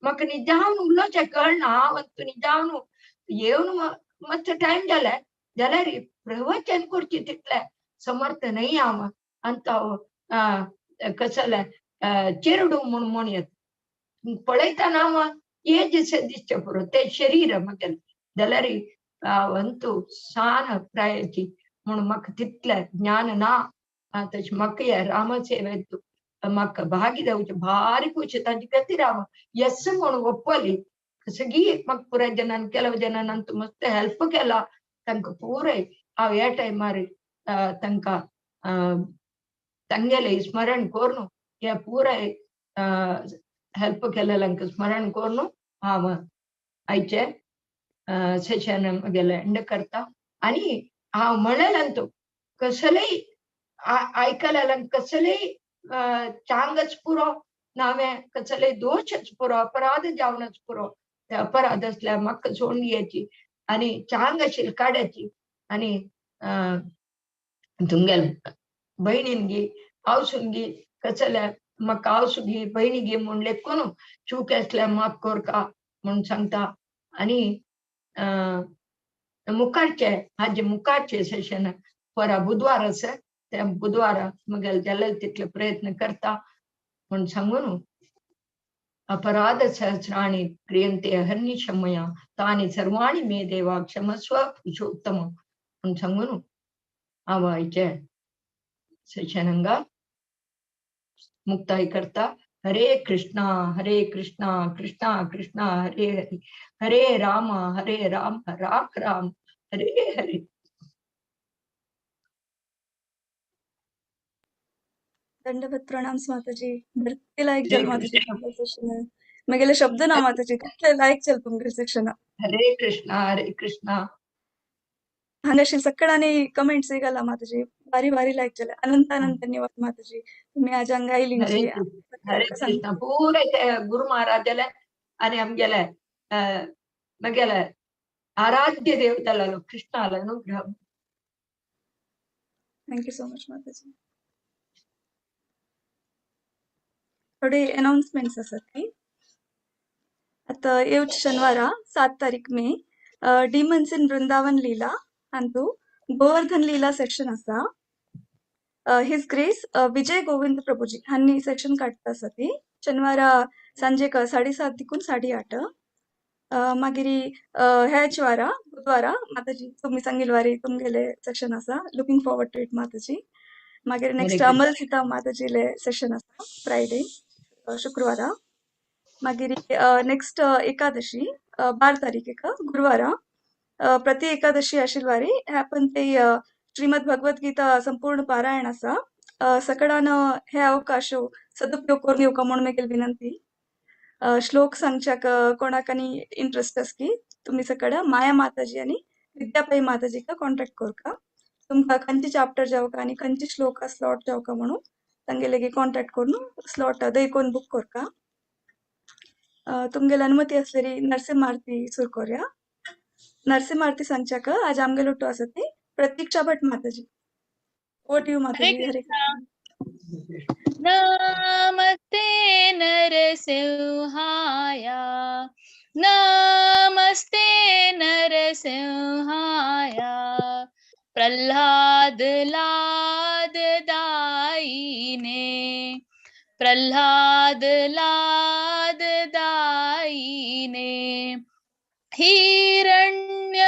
म्हाका निजावन उलोवचें कळना हांव निजावन येवन मातसो टायम जालें जाल्यार प्रवचन करचें तितलें समर्थ न्हय हांव आनी तो कसलें चेरडू म्हूण म्हणयत पळयतना हांव एज दिसचें पुरो तें शरीर म्हागेलें जाल्यार हांव अंतू सान प्रायेची म्हूण म्हाका तितलें ज्ञान ना तशें म्हाका ह्या रामसेवेंत म्हाका भागी जावचें भारी खुशी तांचे खातीर हांव येस म्हूण ओपली सगळीं म्हाका पुराय जनान ಕೆಲವು जनान मस्त हेल्प केला तांकां पुराय हांव ह्या टायमार तांकां तांगेलें स्मरण करून हे पुराय हेल्प केलेल्यांक स्मरण करून हांव आयचें सेशन म्हगेलें एंड करता आनी हांव म्हणलें तूं कसलेय आयकलेल्यांक कसलेय चांगच पुरो नावें कसलेय दोशच पुरो अपराध जावनच पुरो ते अपराध आसल्यार म्हाका सोडून दियाची आनी चांग आशिल्ली काडाची आनी तुमगेले भयणीन गी आवसून गी कसले म्हाका आवसू गी भयणी गी म्हूण लेखून चूक आसल्यार माफ करका म्हूण सांगता आनी मुखारचे हाजे मुखारचे सेशन परा बुधवार आसा त्या बुधवारा म्हगेले जाल्यार तितले प्रयत्न करता म्हूण सांगून अपराध सहस्राणि क्रियन्ते अहर्निशमया तानि सर्वाणि मे देवा क्षमस्व पुरुषोत्तम म्हूण सांगून हांव आयचें सेशन हांगा मुक्ताय करता. हरे कृष्णा कृष्णा कृष्णा हरे हरे, हरे राम राम राम हरे हरे. दंडवत प्रणाम माताजी. भरती लायक जल माताजी सेशन मगेले शब्द ना माताजी, कितले लायक चल तुमगेले सेशन. हरे कृष्णा हरे कृष्णा. हांगाशील सगळ्यांनी कमेंट्स घाला माताजी, भारी भारी लायक जाले. अनंत अनंत धन्यवाद माताजी, तुम्ही आज हांगा हरे आयली. कृष्ण हरे कृष्ण. पुरे ते गुरु महाराजाले आणि आमगेले मगेले आराध्य देवताला कृष्णाला अनुग्रह. Thank you so much माताजी. थोडे अनाउन्समेंट्स आसात ती. आता येवचे शनिवारा 7 तारीख मे डीमन्स इन वृंदावन लीला हांतू गोवर्धन लीला सेक्शन आसा. His grace Vijay Govind Prabhuji हांणी सेक्शन काडटा आसा ती शनिवारा सांजेक 7:30 देखून 8:30. मागीर ह्याच वारा बुधवारा माताजी तुमी सांगिल्ले तुमगेले सेक्शन आसा. लुकींग फॉरवर्ड टू it माताजी. मागीर नेक्स्ट अमल सीता माताजीले सेशन आसा फ्रायडे शुक्रवारा. मागीर नेक्स्ट एकादशी 12 तारीख गुरुवारा प्रति एकादशी आशिल्वारी हॅपन ते श्रीमद भगवद गीता संपूर्ण पारायण आसा. सकडान हे अवकाश सदुपयोग करून घेवका म्हणून मेगेली विनंती. श्लोक सांगच्याक कोणाक आनी इंट्रस्ट आसकी तुमी सकड माया माताजी आनी विद्यापाई माताजीका कॉन्टेक्ट करका. तुमकां खंयचे चॅप्टर जावका आनी खंयचे श्लोक स्लॉट जावका म्हणून तांगेले कॉन्टेक्ट करून स्लॉट दयकोन बूक करका. तुमगेली अनुमती आसल्यार नरसिंह आरती सुरू करूया. नरसिंह आरती सांगच्याक आज आमगेलो उठो आसा ती Pratiksha Bhat Mataji. Over to you Hare Mataji. Hare Krishna. नमस्ते नरसिंहाय, नमस्ते नरसिंहाय, प्रह्लाद लाद दायिने, प्रह्लाद लाद दायिने, हिरण्य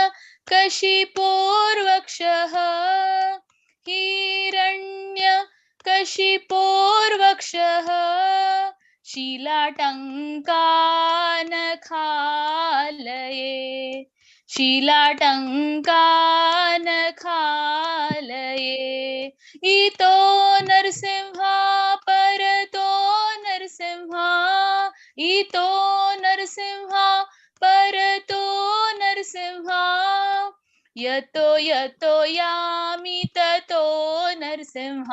कशिपोर्वक्षः, हिरण्य कशिपोर्वक्षः, शिलाटङ्कानखालये, शिलाटङ्कानखालये, इतो नरसिंह परतो नरसिंह, इतो नरसिंह परतो नरसिंह, यतो यतो यामि ततो नरसिंह,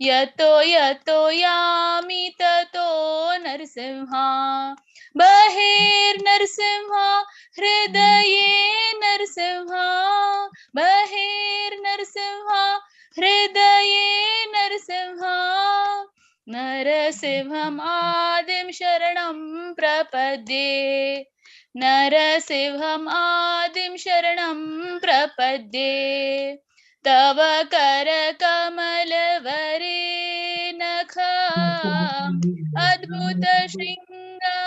यतो यतो यामि ततो नरसिंह, बहिर्नरसिंह हृदये नरसिंह, बहिर्नरसिंह हृदये नरसिंह, नरसिंहम् आदिं शरणं प्रपद्ये, नरसिंहम् आदिं शरणं प्रपद्ये, तव करकमलवरे नख अद्भुत शृङ्गा,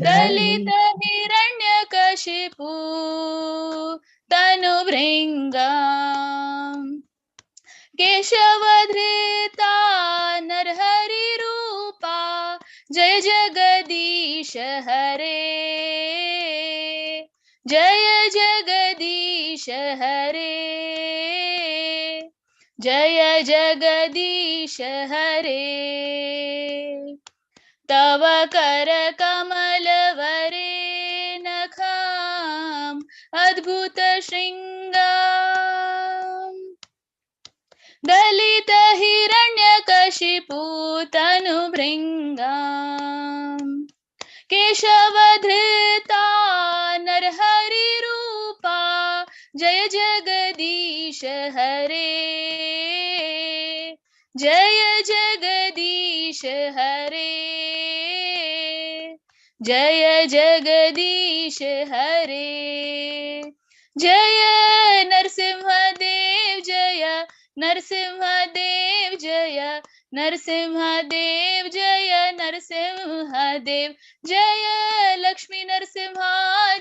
दलित हिरण्यकशिपु तनुभृङ्गा, केशवधृता नरहरिरूपा, जय जगदीश हरे, जय जगदीश हरे, जय जगदीश हरे, तव करकमलवरे नखाम् अद्भुत शृङ्गाम्, दलित हिरण्यकशिपु तनुभृङ्गाम्, केशवधृता नरहरिरूपा, जय जगदीश हरे, जय जगदीश हरे, जय जगदीश हरे, जय नरसिंह देव जय नरसिंह देव जय नरसिंह देव जय नरसिंह देव जय लक्ष्मी नरसिंह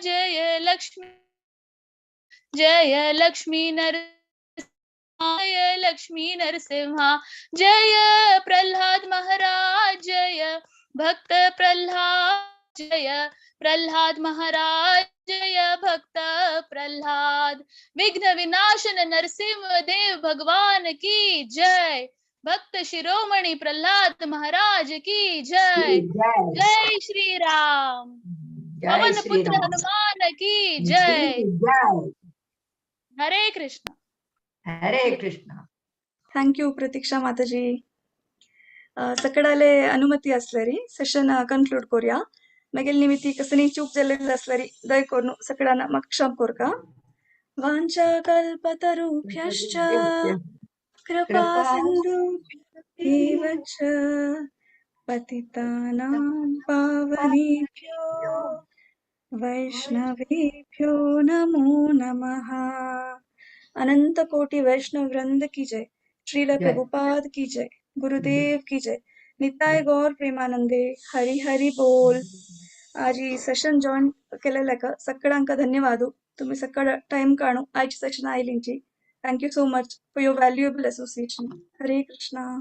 जय लक्ष्मी जय लक्ष्मी नरसिंह जय लक्ष्मी नरसिंह जय प्रहलाद महाराज जय भक्त प्रहलाद जय प्रहलाद महाराज जय भक्त प्रहलाद। विघ्न विनाशन नरसिंह देव भगवान की जय। भक्त शिरोमणि प्रहलाद महाराज की जय। जय श्री राम। जय पवन श्री पुत्र राम। हनुमान की जय। जय। हरे Krishna. Hare Krishna. Thank you Pratiksha Mataji. सकडाले अनुमती असल्यारी सेशन कन्क्लूड करूया. मागील निमित्ती कसनी चूक जाल्लेली असल्यारी दय करून सकडाना म्हाका क्षम कोरका. वाञ्छा कल्पतरुभ्यश्च कृपा सिन्धुभ्य एव च पतितानां पावनेभ्यो वैष्णवेभ्यो नमो नमः. अनंत कोटि वैष्णव वृंद की जय. श्रील जय। प्रभुपाद की जय. गुरुदेव की जय. निताय गौर प्रेमानंदे हरी हरी बोल. आज ही सेशन जॉईन केलेल्याक सगळ्यांका धन्यवाद. तुम्ही सकाळ टाइम काढून आजची Seshan आयलींची. Thank you so much for your valuable association. Hare Krishna.